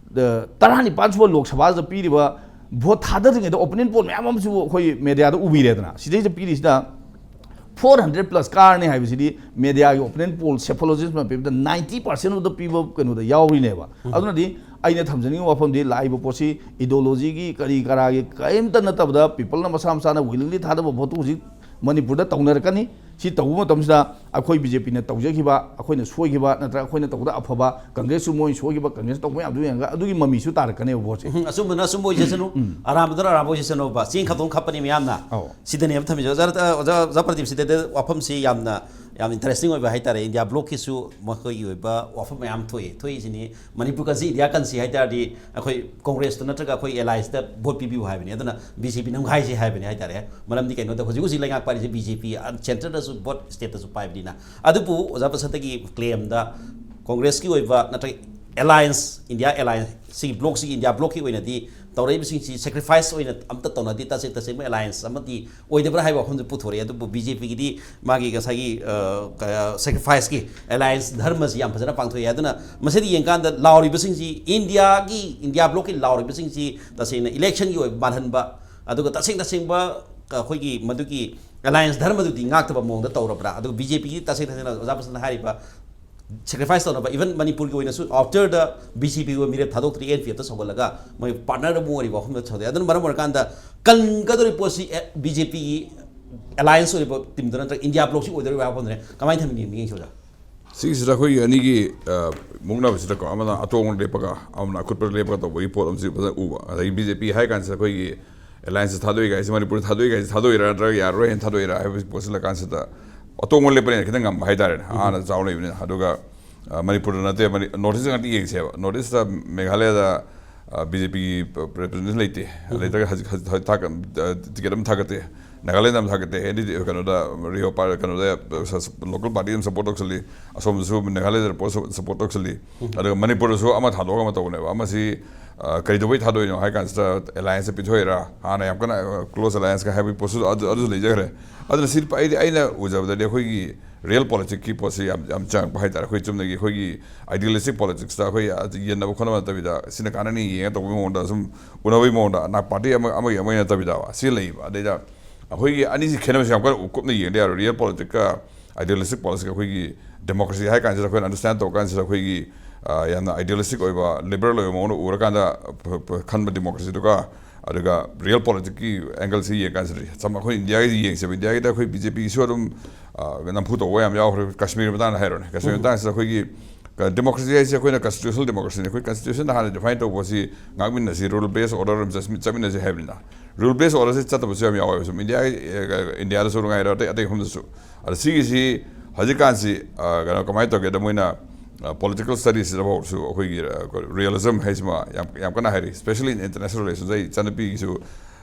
ꯇꯔꯥꯅꯤꯄꯥꯟ ꯁꯨꯕ ꯂꯣꯛ ꯁꯚꯥꯗ ꯄꯤꯔꯤꯕ ꯚꯣꯠ ꯊꯥꯗꯗ꯭ꯔꯤꯉꯩꯗ ꯑꯣꯄꯤꯅꯤꯌꯟ ꯄꯣꯜ ꯃꯌꯥꯝ ꯑꯃꯁꯨ ꯑꯩꯈꯣꯏ ꯃꯦꯗꯤꯌꯥꯗ ꯎꯕꯤꯔꯦꯗꯅ, ꯁꯤꯗꯩꯁꯤꯗ ꯄꯤꯔꯤꯁꯤꯗ ꯐꯣꯔ ꯍꯟꯗ꯭ꯔꯦꯠ ꯄ꯭ꯂꯁ ꯀꯥꯔꯅꯤ ꯍꯥꯏꯕꯁꯤꯗꯤ ꯃꯦꯗꯤꯌꯥꯒꯤ ꯑꯣꯄꯤꯅꯤꯌꯟ ꯄꯣꯜ ꯁꯦꯐꯣꯂꯣꯖꯤꯁ ꯑꯃ ꯄꯤꯕꯗ ꯅꯥꯏꯟꯇꯤ ꯄꯥꯔꯁꯦꯟ ꯑꯗꯨ ꯄꯤꯕ ꯀꯩꯅꯣꯗ ꯌꯥꯎꯔꯤꯅꯦꯕ꯫ ꯑꯗꯨꯅꯗꯤ ꯑꯩꯅ ꯊꯝꯖꯅꯤꯡꯕ ꯋꯥꯐꯝꯗꯤ ꯂꯥꯛꯏꯕ ꯄꯣꯠꯁꯤ ꯏꯗꯤꯑꯣꯂꯣꯖꯤꯒꯤ ꯀꯔꯤ ꯀꯔꯥꯒꯤ ꯀꯔꯤꯝꯇ ꯅꯠꯇꯕꯗ ꯄꯤꯄꯜꯅ ꯃꯁꯥ ꯃꯁꯥꯅ ꯋꯤꯂꯤꯡꯂꯤ ꯊꯥꯗꯕ ꯚꯣꯠꯇꯨ ꯍꯧꯖꯤꯛ ꯃꯅꯤꯄꯨꯔꯗ ꯇꯧꯅꯔꯛꯀꯅꯤ꯫ ꯁꯤ ꯇꯧꯕ ꯃꯇꯝꯁꯤꯗ ꯑꯩꯈꯣꯏ ꯕꯤ ꯖꯦ ꯄꯤꯅ ꯇꯧꯖꯈꯤꯕ, ꯑꯩꯈꯣꯏꯅ ꯁꯣꯏꯈꯤꯕ, ꯅꯠꯇ꯭ꯔꯒ ꯑꯩꯈꯣꯏꯅ ꯇꯧꯕꯗ ꯑꯐꯕ, ꯀꯪꯒ꯭ꯔꯦꯁꯁꯨ ꯃꯣꯏꯅ ꯁꯣꯏꯈꯤꯕ, ꯀꯪꯒ꯭ꯔꯦꯁ ꯇꯧꯕ ꯃꯌꯥꯝꯗꯨ ꯌꯦꯡꯉꯒ ꯑꯗꯨꯒꯤ ꯃꯃꯤꯁꯨ ꯇꯥꯔꯛꯀꯅꯦꯕ ꯚꯣꯠꯁꯦ꯫ ꯎꯝ, ꯑꯆꯨꯝꯕꯅ ꯑꯆꯨꯝꯕ ꯑꯣꯏꯖꯁꯅꯨ, ꯑꯔꯥꯟꯕꯗꯨꯅ ꯑꯔꯥꯟꯕ ꯑꯣꯏꯖꯁꯅꯨꯕ, ꯆꯦꯡ ꯈꯞꯇꯣꯡ ꯈꯞꯄꯅꯤ ꯃꯌꯥꯝꯅ꯫ ꯑꯧ꯫ ꯁꯤꯗꯅꯦꯕ ꯊꯝꯃꯤꯁꯦ꯫ ꯑꯣꯖꯥ, ꯑꯣꯖꯥ, ꯑꯣꯖꯥ ꯄ꯭ꯔꯗꯤꯞ, ꯁꯤꯗꯗꯤ ꯋꯥꯐꯝꯁꯤ ꯌꯥꯝꯅ, ꯌꯥꯝ ꯏꯟꯇꯔꯦꯁꯇꯤꯡ ꯑꯣꯏꯕ ꯍꯥꯏꯇꯥꯔꯦ꯫ ꯏꯟꯗꯤꯌꯥ ꯕ꯭ꯂꯣꯛꯀꯤꯁꯨ ꯃꯈꯣꯏꯒꯤ ꯑꯣꯏꯕ ꯋꯥꯐꯝ ꯃꯌꯥꯝ ꯊꯣꯛꯏ꯫ ꯊꯣꯛꯏꯁꯤꯅꯤ, ꯃꯅꯤꯄꯨꯔ ꯀꯟꯁꯤ, ꯏꯟꯗꯤꯌꯥ ꯀꯟꯁꯤ ꯍꯥꯏꯇꯥꯔꯗꯤ ꯑꯩꯈꯣꯏ ꯀꯣꯡꯒ꯭ꯔꯦꯁꯇ ꯅꯠꯇ꯭ꯔꯒ ꯑꯩꯈꯣꯏ ꯑꯦꯂꯥꯏꯟꯁꯇ ꯚꯣꯠ ꯄꯤꯕꯤꯌꯨ ꯍꯥꯏꯕꯅꯤ꯫ ꯑꯗꯨꯅ ꯕꯤ ꯖꯦ ꯄꯤ ꯅꯝꯈꯥꯏꯁꯤ ꯍꯥꯏꯕꯅꯤ ꯍꯥꯏꯇꯥꯔꯦ꯫ ꯃꯔꯝꯗꯤ ꯀꯩꯅꯣꯗ ꯍꯧꯖꯤꯛ ꯍꯧꯖꯤꯛ ꯂꯩꯉꯥꯛ ꯄꯥꯏꯔꯤꯁꯦ ꯕꯤ ꯖꯦ ꯄꯤ, ꯁꯦꯟꯇꯔꯗꯁꯨ ꯚꯣꯠ, ꯁ꯭ꯇꯦꯠꯇꯁꯨ ꯄꯥꯏꯕꯅꯤꯅ꯫ ꯑꯗꯨꯕꯨ ꯑꯣꯖꯥ ꯄ꯭ꯔꯁꯥꯗꯒꯤ ꯀ꯭ꯂꯦꯝꯗ ꯀꯣꯡꯒ꯭ꯔꯦꯁꯀꯤ ꯑꯣꯏꯕ ꯅꯠꯇ꯭ꯔꯒ ꯑꯦꯂꯥꯏꯟꯁ, ꯏꯟꯗꯤꯌꯥ ꯑꯦꯂꯥꯏꯟꯁ, ꯁꯤꯒꯤ ꯕ꯭ꯂꯣꯛꯁꯤꯒꯤ, ꯏꯟꯗꯤꯌꯥ ꯕ꯭ꯂꯣꯛꯀꯤ ꯑꯣꯏꯅꯗꯤ ꯇꯧꯔꯛꯏꯕꯁꯤꯡꯁꯤ ꯁꯦꯀ꯭ꯔꯤꯐꯥꯏꯁ ꯑꯣꯏꯅ ꯑꯝꯇ ꯇꯧꯅꯗꯦ, ꯇꯁꯦꯡ ꯇꯁꯦꯡꯕ ꯑꯦꯂꯥꯏꯟꯁ ꯑꯃꯗꯤ ꯑꯣꯏꯗꯕ꯭ꯔꯥ ꯍꯥꯏꯕ ꯋꯥꯐꯝꯗꯨ ꯄꯨꯊꯣꯔꯛꯑꯦ꯫ ꯑꯗꯨꯕꯨ ꯕꯤ ꯖꯦ ꯄꯤꯒꯤꯗꯤ ꯃꯥꯒꯤ ꯉꯁꯥꯏꯒꯤ, ꯑ, ꯀ-, ꯁꯦꯀ꯭ꯔꯤꯐꯥꯏꯁꯀꯤ ꯑꯦꯂꯥꯏꯟꯁ ꯙꯔꯃꯁꯤ ꯌꯥꯝ ꯐꯖꯅ ꯄꯥꯡꯊꯣꯛꯑꯦ꯫ ꯑꯗꯨꯅ ꯃꯁꯤꯗ ꯌꯦꯡꯀꯥꯟꯗ ꯂꯥꯎꯔꯤꯕꯁꯤꯡꯁꯤ, ꯏꯟꯗꯤꯌꯥꯒꯤ, ꯏꯟꯗꯤꯌꯥ ꯕ꯭ꯂꯣꯛꯀꯤ ꯂꯥꯎꯔꯤꯕꯁꯤꯡꯁꯤ ꯇꯁꯦꯡꯅ ꯏꯂꯦꯛꯁꯟꯒꯤ ꯑꯣꯏꯕ ꯃꯥꯜꯍꯟꯕ, ꯑꯗꯨꯒ ꯇꯁꯦꯡ ꯇꯁꯦꯡꯕ ꯑꯩꯈꯣꯏꯒꯤ ꯃꯗꯨꯒꯤ ꯑꯦꯂꯥꯏꯟꯁ ꯙꯔꯃꯗꯨꯗꯤ ꯉꯥꯛꯇꯕ ꯃꯑꯣꯡꯗ ꯇꯧꯔꯕ꯭ꯔꯥ? ꯑꯗꯨꯒ ꯕꯤ ꯖꯦ ꯄꯤꯒꯤ ꯇꯁꯦꯡ ꯇꯁꯦꯡꯅ ꯑꯣꯖꯥ ꯄ꯭ꯔꯁꯟꯅ ꯍꯥꯏꯔꯤꯕ ꯁꯦꯀ꯭ꯔꯤꯐꯥꯏꯁ ꯇꯧꯅꯕ, ꯏꯚꯟ ꯃꯅꯤꯄꯨꯔꯒꯤ ꯑꯣꯏꯅꯁꯨ ꯑꯥꯎꯇꯔꯗ ꯕꯤ ꯖꯦ ꯄꯤꯒꯤ ꯑꯣꯏꯕ ꯃꯤꯔꯦꯞ ꯊꯥꯗꯣꯛꯇ꯭ꯔꯤ, ꯑꯦꯟ ꯄꯤ ꯑꯦꯐꯇ ꯁꯧꯒꯠꯂꯒ ꯃꯣꯏ ꯄꯥꯔꯠꯅꯔ ꯑꯃ ꯑꯣꯏꯔꯤꯕ ꯋꯥꯐꯝꯗ ꯁꯧꯗꯦ꯫ ꯑꯗꯨꯅ ꯃꯔꯝ ꯑꯣꯏꯔꯀꯥꯟꯗ ꯀꯟꯒꯗꯧꯔꯤꯕ ꯄꯣꯠꯁꯤ ꯕꯤ ꯖꯦ ꯄꯤꯒꯤ ꯑꯦꯂꯥꯏꯟꯁ ꯑꯣꯏꯔꯤꯕ ꯇꯤꯝꯗꯨ ꯅꯠꯇ꯭ꯔꯒ ꯏꯟꯗꯤꯌꯥ ꯕ꯭ꯂꯣꯛꯁꯤ ꯑꯣꯏꯗꯧꯔꯤꯕ ꯋꯥꯐꯝꯗꯨꯅꯦ꯫ ꯀꯃꯥꯏꯅ ꯊꯝꯕꯤꯅꯤꯡꯉꯤ ꯁꯣꯖꯥ? ꯁꯤꯒꯤꯁꯤꯗ ꯑꯩꯈꯣꯏꯒꯤ ꯑꯅꯤꯒꯤ, ꯑ, ꯃꯨꯛꯅꯕꯁꯤꯗꯀꯣ, ꯑꯃꯅ ꯑꯇꯣꯡꯕ ꯂꯦꯞꯄꯒ ꯑꯃꯅ ꯑꯀꯨꯠꯄ ꯂꯦꯞꯄꯒ ꯇꯧꯕꯒꯤ ꯄꯣꯠ ꯑꯃꯁꯨ ꯐꯖꯅ ꯎꯕ꯫ ꯑꯗꯒꯤ ꯕꯤ ꯖꯦ ꯄꯤ ꯍꯥꯏ ꯀꯥꯟꯁꯤꯗ ꯑꯩꯈꯣꯏꯒꯤ ꯑꯦꯂꯥꯏꯟꯁꯁꯦ ꯊꯥꯗꯣꯛꯏ ꯀꯥꯏꯁꯦ, ꯃꯅꯤꯄꯨꯔꯗ ꯊꯥꯗꯣꯛꯏ ꯀꯥꯏꯁꯦ ꯊꯥꯗꯣꯛꯏꯔꯥ ꯅꯠꯇ꯭ꯔꯒ ꯌꯥꯔꯔꯣꯏ ꯍꯥꯏꯅ ꯊꯥꯗꯣꯛꯏꯔꯥ ꯍꯥꯏꯕ ꯄꯣꯠꯁꯤꯜꯂ ꯀꯥꯟꯁꯤꯗ ꯑꯇꯣꯡꯕ ꯂꯦꯞꯄꯅꯤꯅ ꯈꯤꯇꯪ ꯉꯝꯕ ꯍꯥꯏꯇꯥꯔꯦꯅꯦ꯫ ꯎꯝ꯫ ꯑꯥꯅ ꯆꯥꯎ ꯂꯩꯕꯅꯤꯅ꯫ ꯑꯗꯨꯒ, ꯑ, ꯃꯅꯤꯄꯨꯔꯗ ꯅꯠꯇꯦ, ꯃꯅꯤ-, ꯅꯣꯔꯠ ꯏꯁꯇ ꯉꯥꯛꯇ ꯌꯦꯡꯁꯦꯕ꯫ ꯅꯣꯔꯠ ꯏꯁꯇ ꯃꯦꯘꯥꯂꯌꯗ, ꯑ, ꯕꯤ ꯖꯦ ꯄꯤꯒꯤ ꯔꯦꯄ꯭ꯔꯖꯦꯟꯇꯦꯁꯟ ꯂꯩꯇꯦ꯫ ꯎꯝ꯫ ꯂꯩꯇ꯭ꯔꯒ ꯍꯧꯖꯤꯛ, ꯍꯧꯖꯤꯛ, ꯍꯧꯖꯤꯛ ꯊꯥ-, ꯑ, ꯇꯤꯀꯦꯠ ꯑꯃ ꯊꯥꯒꯠꯇꯦ꯫ ꯅꯥꯒꯥꯂꯦꯟꯗ ꯑꯃ ꯊꯥꯒꯠꯇꯦ꯫ ꯑꯦꯟ ꯗꯤ ꯗꯤ, ꯀꯩꯅꯣꯗ, ꯔꯤꯑꯣ ꯄꯥꯔ-, ꯀꯩꯅꯣꯗ, ꯁ-, ꯁ-, ꯂꯣꯀꯦꯜ ꯄꯥꯔꯇꯤ ꯑꯃ ꯁꯞꯄꯣꯔꯠ ꯇꯧꯁꯜꯂꯤ꯫ ꯑꯁꯣꯝꯗꯁꯨ ꯅꯥꯒꯥꯂꯦꯟꯗ ꯁꯞꯄꯣꯔꯠ ꯇꯧꯁꯜꯂꯤ꯫ ꯎꯝ꯫ ꯑꯗꯨꯒ ꯃꯅꯤꯄꯨꯔꯗꯁꯨ ꯑꯃ ꯊꯥꯗꯣꯛꯑꯒ ꯑꯃ ꯇꯧꯕꯅꯦꯕ꯫ ꯑꯃꯁꯤ ꯑ, ꯀꯔꯤꯗꯧꯕꯩ ꯊꯥꯗꯣꯛꯏꯅꯣ ꯍꯥꯏ ꯀꯥꯟꯁꯤꯗ, ꯑꯦꯂꯥꯏꯟꯁꯇ ꯄꯤꯊꯣꯛꯏꯔꯥ, ꯍꯥꯟꯅ ꯌꯥꯝ ꯀꯟꯅ ꯀ꯭ꯂꯣꯖ ꯑꯦꯂꯥꯏꯟꯁꯀ ꯍꯥꯏꯕꯒꯤ ꯄꯣꯠꯁꯨ ꯑꯗꯨ, ꯑꯗꯨꯁꯨ ꯂꯩꯖꯈ꯭ꯔꯦ꯫ ꯑꯗꯨꯅ ꯁꯤ ꯑꯩꯗꯤ, ꯑꯩꯅ ꯎꯖꯕꯗꯗꯤ ꯑꯩꯈꯣꯏꯒꯤ ꯔꯤꯌꯦꯜ ꯄꯣꯂꯤꯇꯤꯛꯁꯀꯤ ꯄꯣꯠꯁꯤ ꯌꯥꯝ, ꯌꯥꯝ ꯆꯪꯉꯛꯄ ꯍꯥꯏꯇꯥꯔꯦ꯫ ꯑꯩꯈꯣꯏ ꯆꯨꯝꯅꯒꯤ ꯑꯩꯈꯣꯏꯒꯤ ꯑꯥꯏꯗꯤꯌꯥꯂꯤꯁꯇꯤꯛ ꯄꯣꯂꯤꯇꯤꯛꯁꯇ ꯑꯩꯈꯣꯏ ꯌꯦꯟꯅꯕ ꯈꯣꯠꯅꯕ ꯅꯠꯇꯕꯤꯗ, ꯁꯤꯅ ꯀꯥꯟꯅꯅꯤ ꯌꯦꯡꯉ ꯇꯧꯕꯒꯤ ꯃꯑꯣꯡꯗ ꯁꯨꯝ ꯎꯅꯕꯒꯤ ꯃꯑꯣꯡꯗ, ꯅ ꯄꯥꯔꯇꯤ ꯑꯃ, ꯑꯃꯒꯤ ꯑꯃꯒꯤ ꯅꯠꯇꯕꯤꯗ ꯁꯤ ꯂꯩꯕ꯫ ꯑꯗꯩꯗ ꯑꯩꯈꯣꯏꯒꯤ ꯑꯅꯤꯁꯤ ꯈꯦꯠꯅꯕꯁꯤ ꯌꯥꯝ ꯀꯟꯅ ꯀꯨꯞꯅ ꯌꯦꯡꯗ ꯌꯥꯔꯣꯏ꯫ ꯔꯤꯌꯦꯜ ꯄꯣꯂꯤꯇꯤꯛꯀ ꯑꯥꯏꯗꯤꯌꯥꯂꯤꯁꯇꯤꯛ ꯄꯣꯂꯤꯇꯤꯛꯁ ꯑꯩꯈꯣꯏꯒꯤ ꯗꯦꯃꯣꯀ꯭ꯔꯦꯁꯤ ꯍꯥꯏ ꯀꯥꯟꯁꯤꯗ ꯑꯩꯈꯣꯏꯅ ꯑꯟꯗꯔꯁꯇꯦꯟ ꯇꯧꯔ ꯀꯥꯟꯁꯤꯗ ꯑꯩꯈꯣꯏꯒꯤ, ꯑ, ꯌꯥꯝꯅ ꯑꯥꯏꯗꯤꯌꯥꯂꯤꯁꯇꯤꯛ ꯑꯣꯏꯕ, ꯂꯤꯕꯔꯦꯜ ꯑꯣꯏꯕ ꯃꯑꯣꯡꯗ ꯎꯔꯀꯥꯟꯗ ꯐ-, ꯐ-, ꯈꯟꯕ ꯗꯦꯃꯣꯀ꯭ꯔꯦꯁꯤꯗꯨꯒ, ꯑꯗꯨꯒ ꯔꯤꯌꯦꯜ ꯄꯣꯂꯤꯇꯤꯛꯀꯤ ꯑꯦꯡꯒꯜꯁꯤ ꯌꯦꯡ ꯀꯥꯟꯁꯤꯗ ꯁꯝ ꯑꯩꯈꯣꯏ ꯏꯟꯗꯤꯌꯥꯒꯤꯗꯤ ꯌꯦꯡꯁꯦꯕ꯫ ꯏꯟꯗꯤꯌꯥꯒꯤꯗ ꯑꯩꯈꯣꯏ ꯕꯤ ꯖꯦ ꯄꯤꯒꯤꯁꯨ ꯑꯗꯨꯝ, ꯑ, ꯅꯝꯐꯨ ꯇꯧꯕ ꯌꯥꯝ ꯌꯥꯎꯈ꯭ꯔꯦ꯫ ꯀꯥꯁꯃꯤꯔꯒꯤ ꯃꯇꯥꯡꯗ ꯍꯥꯏꯔꯣꯅꯦ꯫ ꯀꯥꯁꯃꯤꯔꯒꯤ ꯃꯇꯥꯡꯁꯤꯗ ꯑꯩꯈꯣꯏꯒꯤ ꯗꯦꯃꯣꯀ꯭ꯔꯦꯁꯤ ꯍꯥꯏꯁꯦ ꯑꯩꯈꯣꯏꯅ ꯀꯟꯁꯇꯤꯇ꯭ꯌꯨꯁꯅꯦꯜ ꯗꯦꯃꯣꯀ꯭ꯔꯦꯁꯤꯅꯦ꯫ ꯑꯩꯈꯣꯏ ꯀꯟꯁꯇꯤꯇ꯭ꯌꯨꯁꯟꯗ ꯍꯥꯟꯅ ꯗꯤꯐꯥꯏꯟ ꯇꯧꯕꯁꯤ ꯉꯥꯛꯃꯤꯟꯅꯁꯤ, ꯔꯨꯜ ꯕꯦꯁ ꯑꯣꯔꯗꯔ ꯑꯃ ꯆꯠꯃꯤꯟꯅꯁꯤ ꯍꯥꯏꯕꯅꯤꯅ꯫ ꯔꯨꯜ ꯕꯦꯁ ꯑꯣꯔꯗꯔꯁꯤ ꯆꯠꯇꯕꯁꯨ ꯌꯥꯝ ꯌꯥꯎꯋꯦꯕ꯫ ꯁꯨꯝ ꯏꯟꯗꯤꯌꯥ, ꯑꯦ, ꯏꯟꯗꯤꯌꯥꯗꯁꯨ ꯉꯥꯏꯔꯣ, ꯑꯇꯩ, ꯑꯇꯩ ꯃꯐꯝꯗꯁꯨ꯫ ꯑꯗ ꯁꯤꯒꯤꯁꯤ ꯍꯧꯖꯤꯛꯀꯥꯟꯁꯤ, ꯑ, ꯀꯩꯅꯣ, ꯀꯃꯥꯏꯅ ꯇꯧꯒꯦꯗ, ꯃꯣꯏꯅ, ꯑ, ꯄꯣꯂꯤꯇꯤꯀꯦꯜ ꯁ꯭ꯇꯗꯤꯁꯁꯤꯗꯐꯥꯎꯁꯨ ꯑꯩꯈꯣꯏꯒꯤ, ꯑ, ꯔꯤꯌꯦꯂꯤꯖꯝ ꯍꯥꯏꯁꯤꯃ ꯌꯥꯝ, ꯌꯥꯝ ꯀꯟꯅ ꯍꯥꯏꯔꯤ, especially in international relations꯫ ꯑꯩ ꯏꯆꯟꯅꯨꯄꯤꯒꯤꯁꯨ,